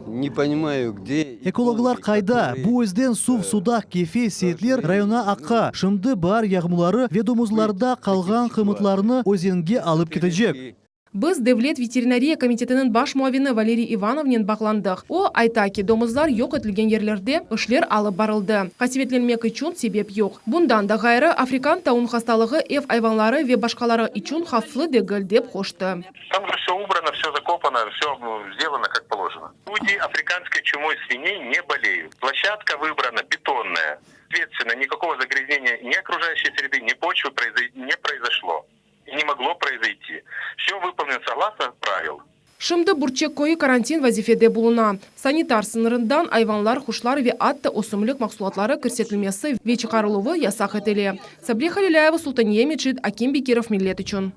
ne ponimayu, gde. Ekologlar qayda? Bu özden suv Sudaq, Kefe, Seyitler rayonına aqa. Şimdi baar yağmurları ve domuzlarda qalğan qımıtlarnı özenge alıp ketecek. Biz Devlet veterinariya komitetiniñ baş muavini Valeriy İvanovnen bağlandıq. O, ayta ki, domuzlar yoq etilgen yerlerde işler alıp barıldı, qasevetlenmek içün sebep yoq. Bundan da ğayrı, afrikan taun hastalığı ev ayvanları ve başqaları içün havflı degil, dep qoştı. Tam же все убрано, все закопано, все сделано как положено. Люди африканской чумой свиней не болеют. Площадка выбрана бетонная. Соответственно, никакого загрязнения ни окружающей среды, ни почвы не произошло и не могло произойти. Все выполнено согласно правил. Şimdi Bürçek köyü karantin vazifede buluna. Sanitar sıñırından ayvanlar, quşlar ve atta ösümlik mahsulatları kirsetilmesi ve çıqarıluvı yasaq etile. Sabriye Halilâyeva, Sultaniye Mecit, Akim Bekirov, Millet içün.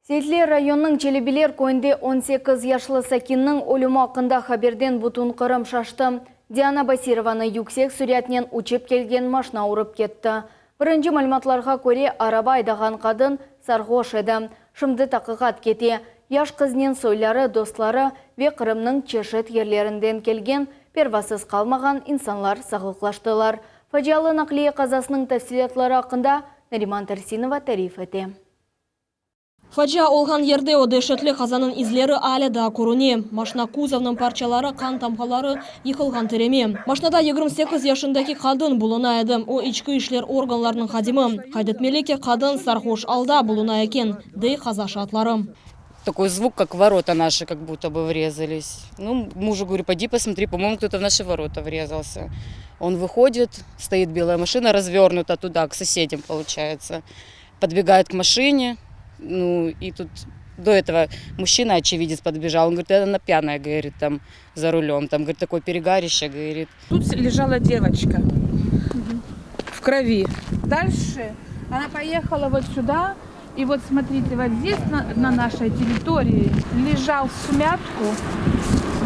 Seyitler rayonınıñ Çelebiler köyünde 18 yaşlı sakinniñ ölümi aqqında haberden bütün Qırım şaştı. Diana Basirovanı yüksek süratnen uçıp kelgen maşna urıp ketti. Birinci malümatlarğa köre, araba aydağan qadın sarğoş edi. Şimdi taqiqat kete. Yaş qıznen soyları, dostları ve Qırımnıñ çeşit yerlerinden kelgen pervasız qalmağan insanlar sağlıqlaştılar. Facialı naqliye qazasınıñ tafsilâtları aqqında Nariman Tersinova tarif ete. Facia olğan yerde o deşetli qazanıñ izleri alâ daa körüne, maşna kuzovnıñ parçaları, qan tamğaları, yıqılğan tireme. Maşnada 28 yaşındaki qadın buluna edi, o, içki işler organlarınıñ hadimi. Qayd etmeli ki, qadın sarhoş alda buluna eken, dey qaza şaatları. Такой звук, как в ворота наши, как будто бы врезались. Ну, мужу говорю, пойди посмотри, по-моему, кто-то в наши ворота врезался. Он выходит, стоит белая машина, развернута туда, к соседям, получается. Подбегает к машине, ну, и тут до этого мужчина, очевидец, подбежал. Он говорит, она пьяная, говорит, там, за рулем. Там, говорит, такое перегарище, говорит. Тут лежала девочка в крови. Дальше она поехала вот сюда, и вот смотрите, вот здесь на, на нашей территории лежал всмятку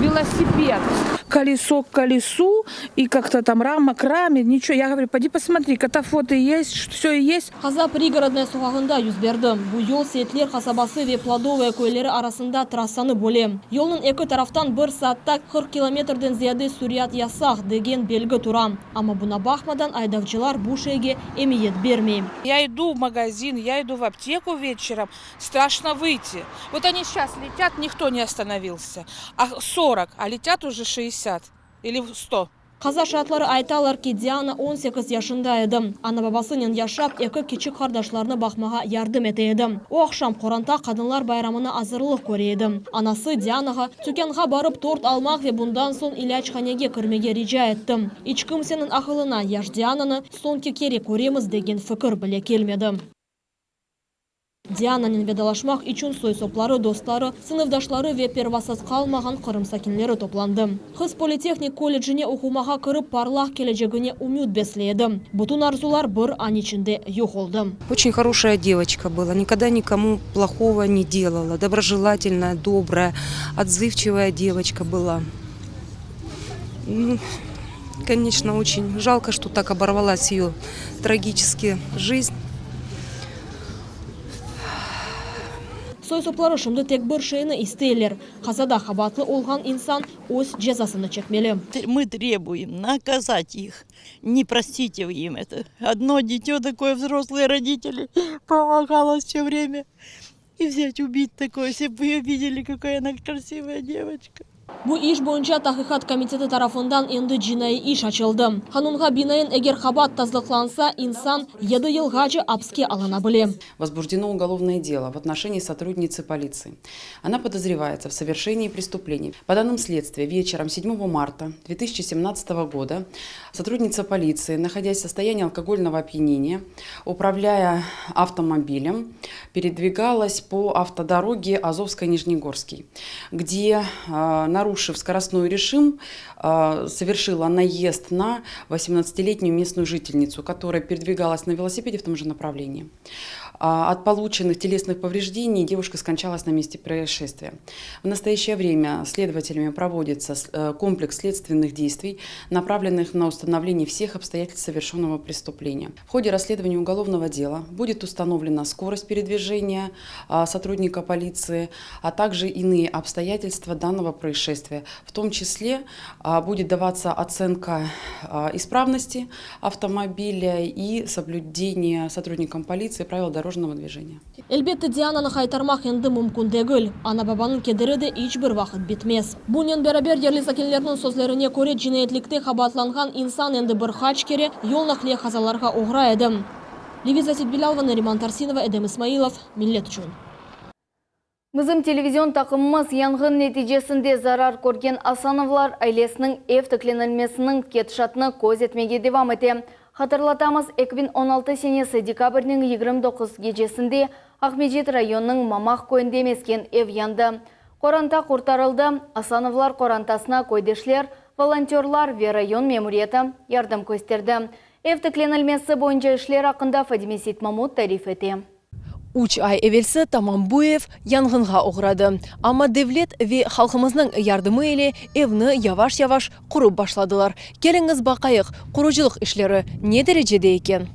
велосипед. Колесо к колесу, и как-то там рама к раме, ничего. Я говорю, пойди посмотри, катафоты есть, все есть. Qaza Prigorодная soqağında yüz berdi. Bu yol Seyitler qasabası ve Plodovaya köyleri arasında trassanı böle. Yolnıñ eki taraftan bir saatta 40 kilometrden ziyade sürat yasaq degen belgi tura. Amma buña baqmadan aydavcılar bu şeyge emiyet bermey. Я иду в магазин, я иду в аптеку вечером, страшно выйти. Вот они сейчас летят, никто не остановился. А 40, а летят уже 60 или 100. Qaza şaatları aytalar ki, Diana 18 yaşında edi. Ana-babasınen yaşap, eki kiçik qardaşlarını baqmağa yardım ete edi. O aqşam qoranta Qadınlar bayramına azırlıq köre edi. Anası Dianağa tükânğa barıp tort almaq ve bundan soñ ilâchanege kirmege rica etti. İç kimseniñ aqılına yaş Diananı soñki kere köremiz degen fikir bile kelmedi. Diananen vedalaşmaq içün soy-sopları, dostları, sınıfdaşları ve pervasız qalmağan Qırım sakinleri toplandı. Qız politehnik kollecine oqumağa kirip, parlaq kelecegine ümüt besley edi. Bütün arzular bir an içinde yoq oldı. Очень хорошая девочка была, никогда никому плохого не делала, доброжелательная, добрая, отзывчивая девочка была. Ну, конечно, очень жалко, что так оборвалась ее трагически жизнь. Soy-sopları şimdi tek bir şeyni isteyler, qazada qabaatlı olğan insan öz cezasını çekmeli. Мы требуем наказать их, не простить им это. Одно дитё такое, взрослые родители, помогала все время. И взять, убить такое, если бы вы ее видели, какая она красивая девочка. Bu iş boyunca Taqiqat komiteti tarafından endi cinaiy iş açıldı. Qanunğa binaen, eger qabaat tasdıqlansa, insan yedi yılğace apske alına bile. Возбуждено уголовное дело в отношении сотрудницы полиции. Она подозревается в совершении преступлений. По данным следствия, вечером 7 марта 2017 года сотрудница полиции, находясь в состоянии алкогольного опьянения, управляя автомобилем, передвигалась по автодороге Азовско-Нижнегорский, где, нарушив скоростной режим, совершила наезд на 18-летнюю местную жительницу, которая передвигалась на велосипеде в том же направлении. От полученных телесных повреждений девушка скончалась на месте происшествия. В настоящее время следователями проводится э, комплекс следственных действий, направленных на установление всех обстоятельств совершенного преступления. В ходе расследования уголовного дела будет установлена скорость передвижения сотрудника полиции, а также иные обстоятельства данного происшествия. В том числе будет даваться оценка исправности автомобиля и соблюдение сотрудником полиции правил дорожного движения. Elbette, Diananı qaytarmaq endi mümkün degil. Ana-babanıñ kederi de iç bir vaqıt bitmez. Bunen beraber, yerli sakinlerniñ sözlerine köre, cinayetlikte qabaatlanğan insan endi bir qaç kere yol naqliye qazalarğa oğray edi. Leviza Seytbilâlova, Nariman Tarsinova, Edem İsmailov, Millet içün. Bizim televizion taqımımız yanğın neticesinde zarar körgen Asanovlar ailesiniñ ev tiklenilmesiniñ ketişatını köz etmege devam ete. Hatırlatamız, 2016 senesi dekabrniñ 29 gecesinde Aqmescit rayonınıñ Mamaq köyünde mesken ev yandı. Qoranta qurtarıldı. Asanovlar qorantasına köydeşler, volontörlar ve rayon memuriyeti yardım kösterdi. Ev tiklenilmesi boyunca işler aqqında Fadime Seytmamut tarif ete. Üç ay evelsi tamam bu ev yanğınğa oğradı. Amma devlet ve halqımıznıñ yardımı ile evni yavaş-yavaş qurıp başladılar. Keliñiz baqayıq, qurucılıq işleri ne derecede eken?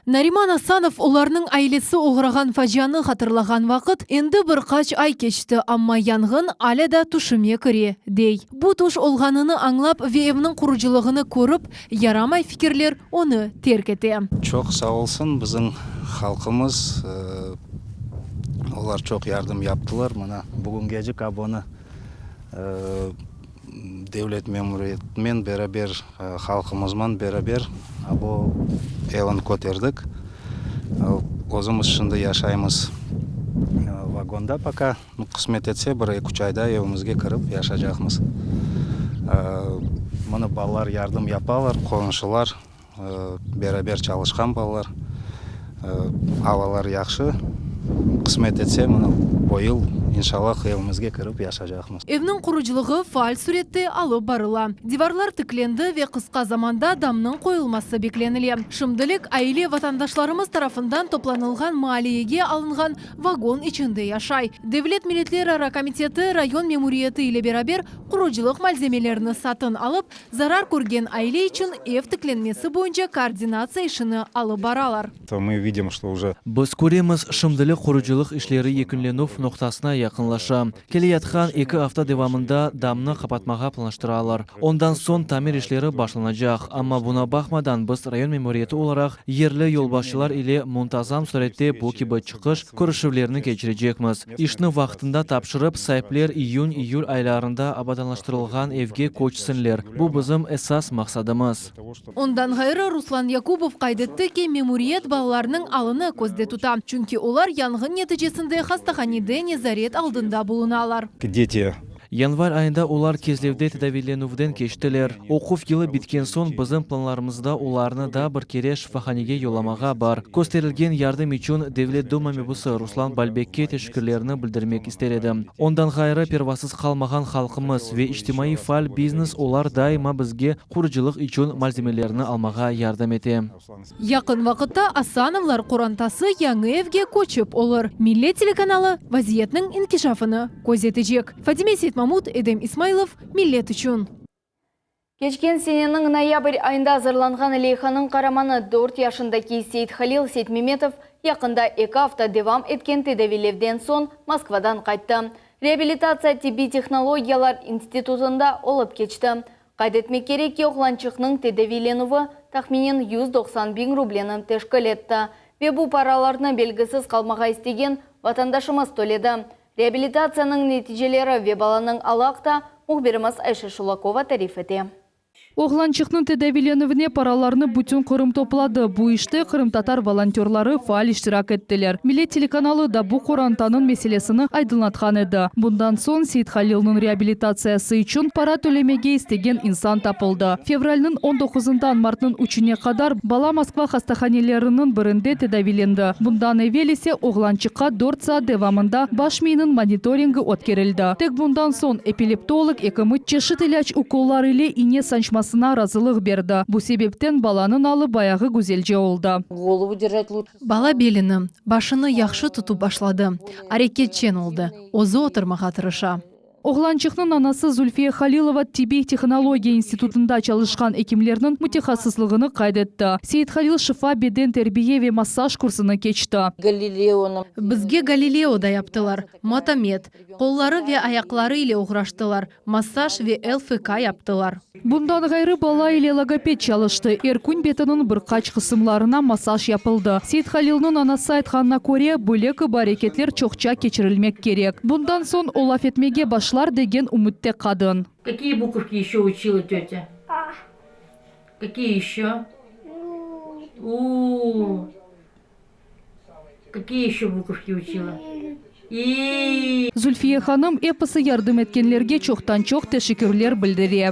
Nariman Asanov olarnıñ ailesi oğrağan facianı hatırlağan vaqıt, endi bir qaç ay keçti, amma yanğın alâ da tüşüme kire, dey. Bu tüş olğanını añlap ve evniñ qurucılığını körip, yaramay fikirler onı terk ete. Çoq sağ olsun bizim halqımız, olar çoq yardım yaptılar. Mına bugüngecik abonı devlet memuriyetinen beraber, halqımızman beraber abo evin köterdik. Özümiz şimdi yaşaymız vagonda poka. Qısmet etse, bir eki-üç ayda evimizge kirip yaşacaqmız. Mına balalar yardım yapalar, qonşular, beraber çalışqan balalar. Avalar yahşı. Qısmet etse, mına bu yıl, inşallah, evimizge kirip yaşacaqmız. Evniñ qurucılığı faal sürette alıp barıla. Divarlar tiklendi ve qısqa zamanda damnıñ qoyulması beklenile. Şimdilik aile vatandaşlarımız tarafından toplanılğan maaliyege alınğan vagon içinde yaşay. Devlet milletlerara komiteti rayon memuriyeti ile beraber qurucılıq malzemelerini satın alıp, zarar körgen aile içün ev tiklenmesi boyunca koordinatsiya işini alıp baralar. Biz köremiz, şimdilik qurucılıq işleri yekünlenüv noqtasına yaqınlaşa. Keleyatqan eki afta devamında damnı qapatmağa planlaştıralar. Ondan soñ tamir işleri başlanacaq. Amma buña baqmadan, biz rayon memuriyeti olaraq yerli yolbaşçılar ile muntazam sürette bu kibi çıqış körüşüvlerni keçirecekmiz. İşni vaqtında tapşırıp, saipler iyün-iyül aylarında abadanlaştırılğan evge köçsinler, bu bizim esas maqsadımız. Ondan ğayrı, Ruslan Yakubov qayd etti ki, memuriyet balalarnıñ alını közde tuta, çünki olar yanğın neticesinde hastahanede nezaret aldında bulunalar. Yanvar ayında olar Kezlevde tedaviylenüvden keçtiler. Oquv yılı bitken soñ bizim planlarımızda olarnı daa bir kere şifahanege yollamağa bar. Kösterilgen yardım içün Devlet Duma mebusı Ruslan Balbekke teşekkürlerini bildirmek ister edim. Ondan ğayrı pervasız qalmağan halqımız ve içtimaiy faal biznes olar daima bizge qurucılıq içün malzemelerni almağa yardım ete. Yaqın vaqıtta Asanovlar qorantası yañı evge köçip olur. Millet telekanalı vaziyetniñ inkişafını közetecek. Fadime Seytmamut, Edem İsmailov, Millet içün. Keçken seneniñ noyabr ayında azırlanğan leyhanıñ qaramanı, dört yaşındaki Seythalil Seytmemetov yaqında eki afta devam etken tedaviylevden soñ Moskvadan qayttı. Reabilitatsiya tibbiy tehnologiyalar institutında olıp keçti. Qayd etmek kerek ki, oğlançıqnıñ tedaviylenüvi tahminen 190 biñ rubleni teşkil etti ve bu paralarnı belgisiz qalmağa istegen vatandaşımız töledi. Reabilitatsiyanıñ neticeleri ve balanıñ alı aqta mühbirimiz Ayşe Şulakova tarif ete. Oğlançıqnıñ tedaviylenüvine paralarnı bütün Qırım topladı. Bu işte qırımtatar volontörları faal iştirak ettiler. Millet telekanalı da bu qorantanıñ meselesini aydınlatqan edi. Bundan soñ Seythalilniñ reabilitatsiyası içün para tölemege istegen insan tapıldı. Fevralniñ on doquzından martnıñ üçüne qadar bala Moskva hastahaneleriniñ birinde tedaviylendi. Bundan evel ise oğlançıqqa dört saat devamında baş miyiniñ monitoringi ötkerildi. Tek bundan soñ epileptolog ekimi çeşit ilâc ukollar ile ine sançmasını. yapılmasına razılıq berdi. Bu sebepten balanıñ alı bayağı güzelce oldı. Bala belini, başını yahşı tutıp başladı, areketçen oldı, özü oturmağa tırışa. Oğlançıqnıñ anası Zulfiye Halilova tibbiy tehnologiya institutında çalışqan ekimlerniñ mütehassıslığını qayd etti. Seyithalil Şifa beden terbiye ve massaj kursını keçti. Bizge Galileo da yaptılar, Motomed, qolları ve ayaqları ile oğraştılar, massaj ve LFK yaptılar. Bundan ğayrı, bala ile logoped çalıştı, er kün betiniñ bir qaç qısımlarına massaj yapıldı. Seyithalilniñ anası aytqanına köre, böyle kibi areketler çoqça keçirilmek kerek. Bundan soñ o laf etmege başlar degen ümütte qadın. Kakiye bukovki еще учила тетя? Kakiye еще? U. Kakiye еще bukovki учила? И. Zulfiye hanım episi yardım etkenlerge çoqtan-çoq teşekkürler bildire.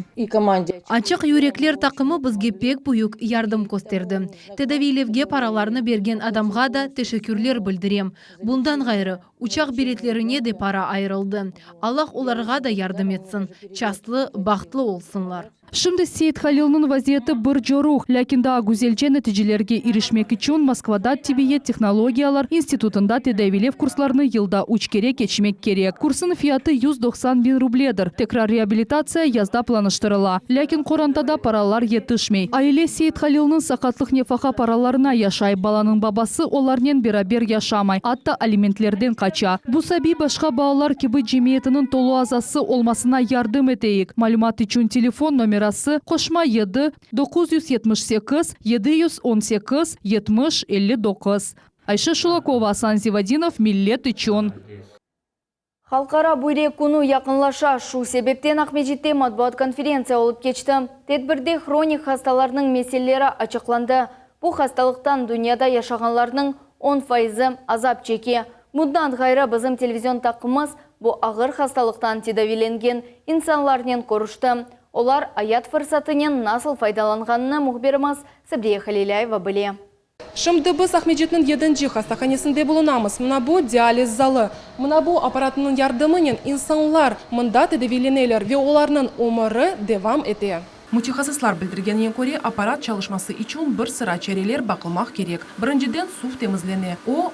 Açıq yürekler taqımı bizge pek büyük yardım kösterdi. Tedaviylevge paralarnı bergen adamğa da teşekkürler bildirem. Bundan ğayrı, uçaq biletlerine de para ayırıldı. Allah olarğa da yardım etsin, çastlı, bahtlı olsunlar. Şimdi Seyithalilniñ vaziyeti bir coruq, lâkin daa güzelce neticelerge irişmek içün Moskvada tibbiyet tehnologiyalar institutında tedaviylev kurslarını yılda üç kere keçmek kerek. Kursnıñ fiyatı 190 biñ rubledir. Tekrar reabilitatsiya yazda planlaştırıla. Lâkin qorantada paralar yetişmey. Aile Seyithalilniñ saqatlıq nefaqa paralarına yaşay, balanıñ babası olarnen beraber yaşamay, atta alimentlerden qaça. Bu sabiy başqa balalar kibi cemiyetiniñ tolu azası olmasına yardım eteyik. Malümat içün telefon nomerası, qoşma 7, 978 718 70 59. Ayşe Şulakova, Asan Zivadinov, Millet içün. Halqara büyrek künü yaqınlaşa. Şu sebepten Aqmescitte matbuat konferentsiya olıp keçti. Tedbirde hronik hastalarnıñ meseleleri açıqlandı. Bu hastalıqtan dünyada yaşağanlarnıñ 10 faizi azap çeke. Bundan ğayrı bizim televizion taqımımız bu ağır hastalıqtan tedaviylengen insanlarnen körüşti. Olar ayat fırsatınen nasıl faydalanğanını mühbirimiz Sabriye Halilâyeva bile. Şimdi biz Aqmescitniñ yedinci hastahanesinde bulunamız. Mına bu dializ zalı. Mına bu apparatınıñ yardımınen insanlar mında tedaviyleneler ve olarnıñ ömüri devam ete. Mütehassıslar bildirgenine köre, apparat çalışması içün bir sıra çareler baqılmaq kerek. Birinciden, suv temizlene. O,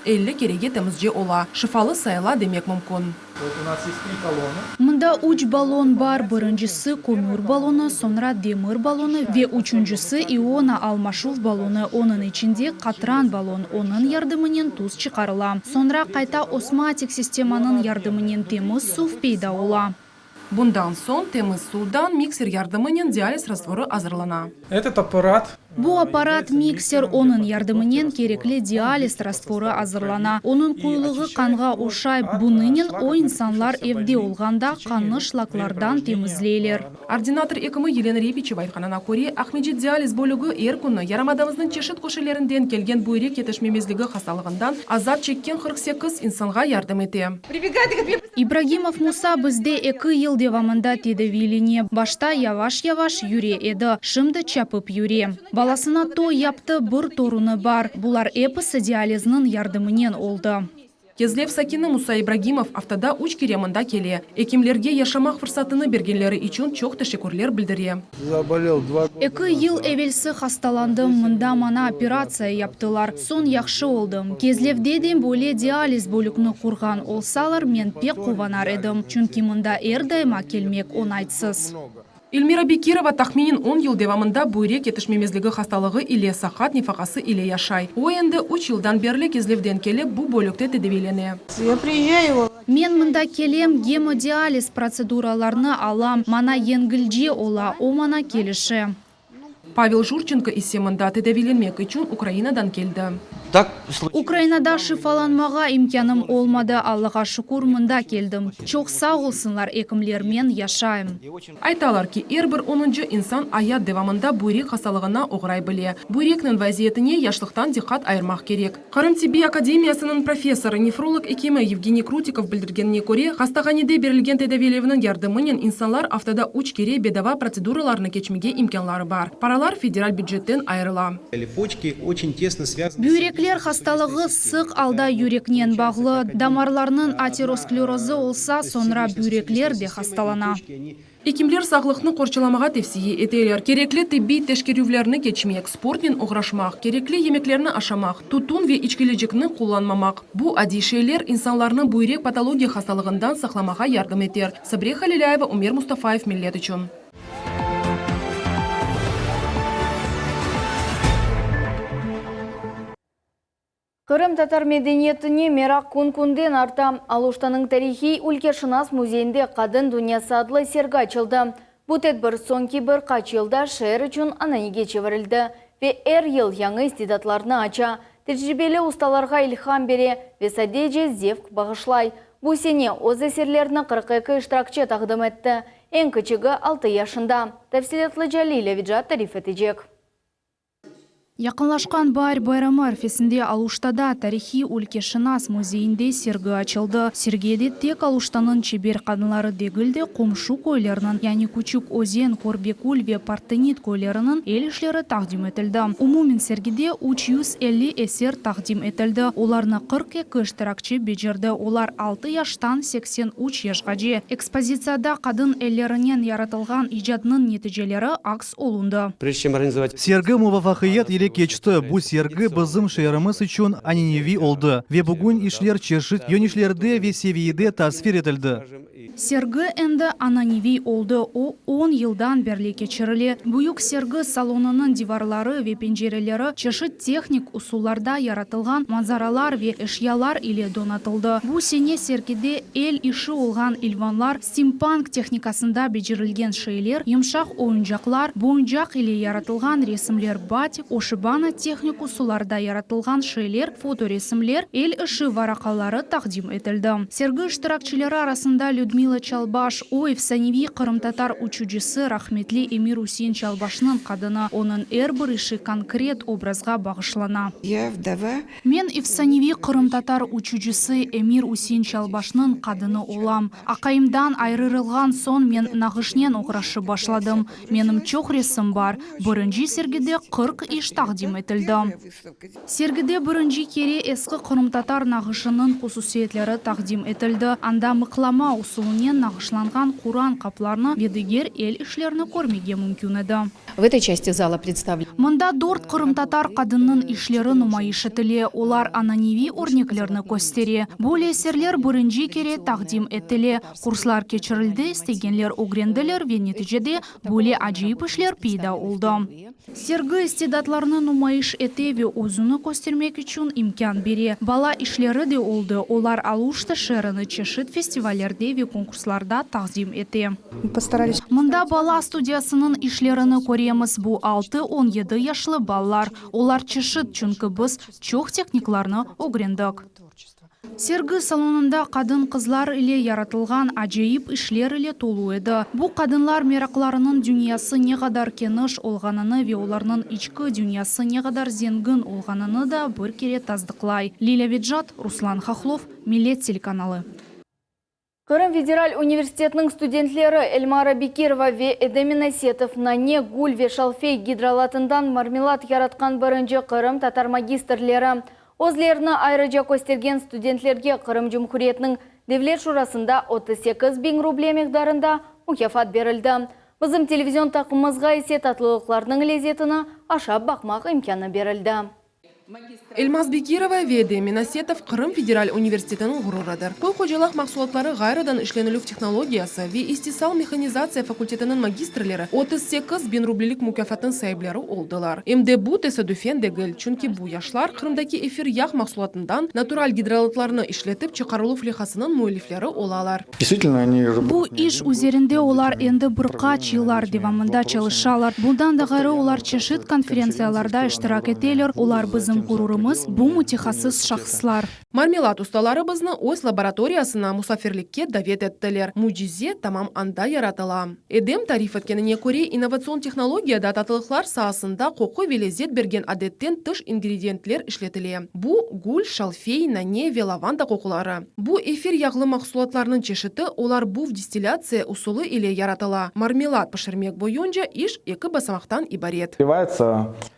30-50 kerege temizce ola. Şifalı sayıla demek mümkün. Mında üç ballon bar, birincisi kömür ballonı, soñra demir ballonı ve üçüncisi iona almaşuv ballonı, onıñ içinde qatran ballon, onıñ yardımınen tuz çıqarıla. Soñra qayta osmatik sistemanıñ yardımınen temiz suv peyda ola. Bundan soñ temiz suvdan mikser yardımınen dializ rastvorı azırlana. Этот аппарат Bu apparat, mikser, onıñ yardımınen kerekli dializ rastvorı azırlana. Onıñ quyulığı qanğa oşay, bunınen o insanlar evde olğanda qannı şlaklardan temizleyler. Ordinator ekimi Yelena Repiçeva aytqanına köre, Aqmescit dializ bölügi er künü yarımadamıznıñ çeşit köşelerinden kelgen büyrek yetişmemezligi hastalığından azap çekken 48 insanğa yardım ete. İbragimov Musa bizde eki yıl devamında tedaviylene. Başta yavaş-yavaş yüre edi, şimdi çapıp yüre. Balasına toy yaptı, bir torunı bar. Bular episi dializniñ yardımınen oldı. Kezlev sakini Musa İbragimov aftada üç kere mında kele. Ekimlerge yaşamaq fırsatını bergenleri içün çoq teşekkürler bildire. Заболел два Eki yıl evelsi hastalandım, mında maña operatsiya yaptılar. Soñ yahşı oldım. Kezlevde de böyle dializ bölükni qurğan olsalar, men pek quvanar edim. Çünki mında er daima kelmek oñaytsız. Elmira Bekirova tahminen 10 yıl devamında büyrek yetişmemezligi hastalığı ile saqat nefaqası ile yaşay. O endi üç yıldan berli Kezlevden kelip bu bölükte tedaviylene. Я приезжаю. Men mında kelem, gemodializ protseduralarını alam. Maña yengilce ola, o maña kelişe. Pavel Jurçenko ise mında tedaviylenmek içün Ukrainadan keldi. Ukrainada şifalanmağa imkânım olmadı. Allağa şükür, mında keldim. Çoq sağ olsunlar ekimler, men yaşayım. Aytalar ki, er bir onuncı insan ayat devamında büyrek hastalığına oğray bile. Büyrekniñ vaziyetine yaşlıqtan diqqat ayırmaq kerek. Qırım tibbiy akademiyasınıñ professorı, nefrolog ekimi Yevgeniy Krutikov bildirgenine köre, hastahanede berilgen tedaviylevniñ yardımınen insanlar aftada üç kere bedava protseduralarnı keçmege imkânları bar. Paralar federal bücetten ayırıla. Почки очень тесно связаны Büyrekler. Büyrekler hastalığı sıq alda yüreknen bağlı. Damarlarnıñ aterosklerozı olsa, soñra büyrekler de hastalana. Ekimler sağlıqnı qorçalamağa tevsiye eteler, kerekli tibbiy teşkerüvlerni keçmek, sportnen oğraşmaq, kerekli yemeklerni aşamaq, tütün ve içkilicikni qullanmamaq. Bu adiy şeyler insanlarnı büyrek patologiya hastalığından saqlamağa yardım eter. Sabriye Halilâyeva, Ümer Mustafayev, Millet içün. Qırımtatar medeniyetine meraq kün-künden arta. Aluştanıñ tarihiy ülkeşınas müzeyinde Qadın dünyası adlı sergi açıldı. Bu tedbir soñki bir qaç yılda şeer içün ananege çevirildi ve er yıl yañı istidatlarnı aça, tecribeli ustalarğa ilham bere ve sadece zevq bağışlay. Bu sene öz eserlerini 42 iştirakçi taqdim etti, eñ kiçigi altı yaşında. Tafsilâtlıca Lilâ Vicat tarif etecek. Yaqınlaşqan baar bayramı arfesinde Aluştada tarihiy ülkeşınas müzeyinde sergi açıldı. Sergide tek Aluştanıñ çeber qadınları degil de, qomşu köylerniñ, yani Küçük Özen, Körbekül ve Partenit köyleriniñ el işleri taqdim etildi. Umumen sergide 350 eser taqdim etildi, olarnı 42 iştirakçi becerdi, olar altı yaştan 83 yaşğace. Ekspozitsiyada qadın ellerinen yaratılğan icadnıñ neticeleri aks olundı. Sergi muvafaqiyet ile keçti. Bu sergi bizim şeerimiz içün ananeviy oldı ve bugün işler çeşit yönüşlerde ve seviyede tasvir etildi. Sergi endi ananeviy oldı, o, on yıldan berli keçirile. Büyük sergi salonınıñ divarları ve pencereleri çeşit tehnik usullarda yaratılğan manzaralar ve eşyalar ile donatıldı. Bu sene sergide el işi olğan ilvanlar, Stimpank tehnikasında becerilgen şeyler, yımşaq oyuncaqlar, boyuncaq ile yaratılğan resimler, batik, oşibana tehnik usullarda yaratılğan şeyler, fotoresimler, el işi varaqaları taqdim etildi. Sergi iştirakçileri arasında Lüdmila Çalbaş, o, efsaneviy qırımtatar uçucısı, rahmetli Emir-Üsein Çalbaşnıñ qadını, onıñ er bir işi konkret obrazğa bağışlana. Ya vdova Men efsaneviy qırımtatar uçucısı Emir-Üsein Çalbaşnıñ qadını olam. Aqayımdan ayrırılğan soñ men nağışnen oğraşıp başladım. Menim çoq resim bar. Birinci sergide 40 iş taqdim etildi. Sergide birinci kere eski qırımtatar nağışınıñ hususiyetleri taqdim etildi. Anda mıqlama usulınen nağışlanğan Quran qaplarnı ve diger el işlerini körmege mümkün edi. V etoy çasti zala predstavlena. Mında dört qırımtatar qadınnıñ işleri numayış etile, olar ananeviy örneklerni köstere. Böyle eserler birinci kere taqdim etile. Kurslar keçirildi, istegenler ögrendiler ve neticede böyle acayip işler peyda oldı. Sergi istidatlarnı numayış ete ve özüni köstermek içün imkân bere. Bala işleri de oldı, olar Aluşta şeerini çeşit festivallerde ve konkurslarda taqdim ete. Mında bala studiyasınıñ işlerini köremiz, bu altı, on yedi yaşlı balalar. Olar çeşit, çünki biz çoq tehniklarnı ögrendik. Sergi salonında qadın-qızlar ile yaratılğan acayip işler ile tolu edi. Bu qadınlar meraqlarınıñ dünyası ne qadar keniş olğanını ve olarnıñ içki dünyası ne qadar zengin olğanını da bir kere tasdıqlay. Lilâ Vecat, Ruslan Hahlov, Millet telekanalı. Qırım federal universitetiniñ studentleri Elmara Bekirova ve Edem Minasetov nane, gül ve şalfey gidrolatından marmelad yaratqan birinci qırımtatar magistrleri. Özlerini ayrıca köstergen studentlerge Qırım Cumhuriyetiniñ Devlet Şurasında 38 biñ ruble miqdarında mukâfat berildi. Bizim televizion taqımımızğa ise tatlılıqlarnıñ lezetini aşap baqmaq imkânı berildi. Elmaz Bekirova ve Edem Minasetov Qırım federal universitetiniñ ğururıdır. Köy hocalıq mahsulatları ğayrıdan işlenilüv tehnologiyası ve istisal mehanizatsiya fakultetiniñ magistrleri 38 biñ rublelik mukâfatnıñ saipleri oldılar. Em de bu tesadüfen degil, çünki bu yaşlar Qırımdaki efir yağ mahsulatından natural gidrolatlarnı işletip çıqarıluv leyhasınıñ müellifleri olalar. Bu iş üzerinde olar endi bir qaç yıllar devamında çalışalar. Bundan da ğayrı, olar çeşit konferentsiyalarda iştirak eteler. Olar bizim ğururımız, bu mütehassıs şahıslar. Marmelad ustaları bizni öz laboratoriyasına musafirlikke davet ettiler. Mücize tamam anda yaratıla. Edem tarif etkenine köre, innovatsion tehnologiyada tatlılıqlar saasında qoqu ve lezet bergen adetten tış ingrediyentler işletile. Bu, gül, şalfey, nane ve lavanda qoquları. Bu efir yağlı mahsulatlarnıñ çeşiti, olar buv distillâtsiya usulı ile yaratıla. Marmelad pişirmek boyunca iş eki basamaqtan ibaret.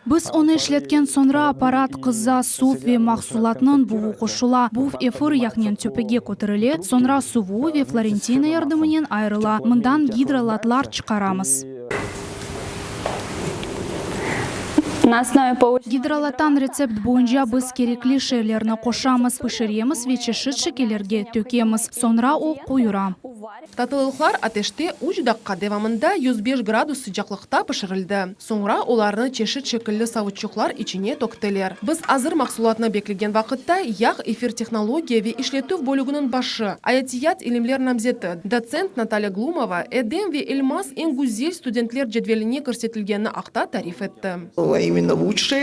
Biz onı işletken soñra, apparat. Aparat qıza, suv ve mahsulatnıñ buvı qoşula. Buv efir yağnen töpege köterile, soñra suvu ve florentina yardımınen ayırıla. Mından gidrolatlar çıqaramız. Gidrolattan retsept boyunca biz kerekli şeylerni qoşamız, pişiremiz ve çeşit şekillerge tökemiz. Soñra o qoyura. Tatlılıqlar ateşte üç daqqa devamında 105 gradus sıcaqlıqta pişirildi. Soñra olarnı çeşit şekilli savutçıqlar içine töktiler. Biz azır mahsulatnı beklegen vaqıtta yağ efir tehnologiya ve işletüv bölüginiñ başı, ayatiyat ilimler namzeti, dotsent Natalya Glumova Edem ve Elmaz eñ güzel studentler cedveline kirsetilgeni aqta tarif etti.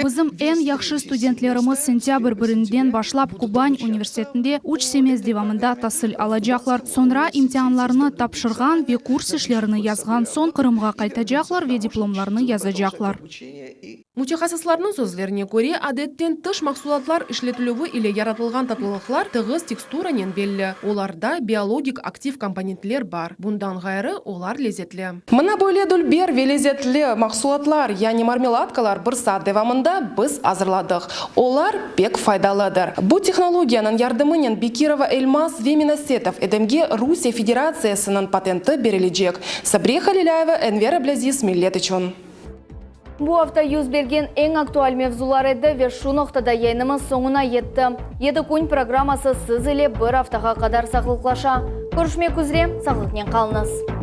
Bizim eñ yahşı studentlerimiz sentâbr birinden başlap Kuban universitetinde üç semest devamında tasil alacaqlar. Soñra imtianlarını tapşırğan ve kurs işlerini yazğan soñ Qırımğa qaytacaqlar ve diplomlarını yazacaqlar. Mütehassıslarnıñ sözlerine köre, adetten tış mahsulatlar işletilüvi ile yaratılğan tatlılıqlar tığız teksturanen belli, olarda biologik aktiv komponentler bar, bundan ğayrı, olar lezetli. Mına böyle dülber ve lezetli mahsulatlar, yani marmeladkalar bir saat devamında biz azırladıq. Olar pek faydalıdır. Bu tehnologiyanıñ yardımınen Bekirova Elmaz ve Minasetov Edemge Rusiye Federatsiyasınıñ patenti berilecek. Sabriye Halilâyeva, Enver Ablâziz, Millet içün. Bu afta yüz bergen eñ aktual mevzular edi ve şu noqtada yayınımız soñuna yetti. Yedi kün programması siz ile bir aftağa qadar sağlıqlaşa. Körüşmek üzre, sağlıqnen qalıñız.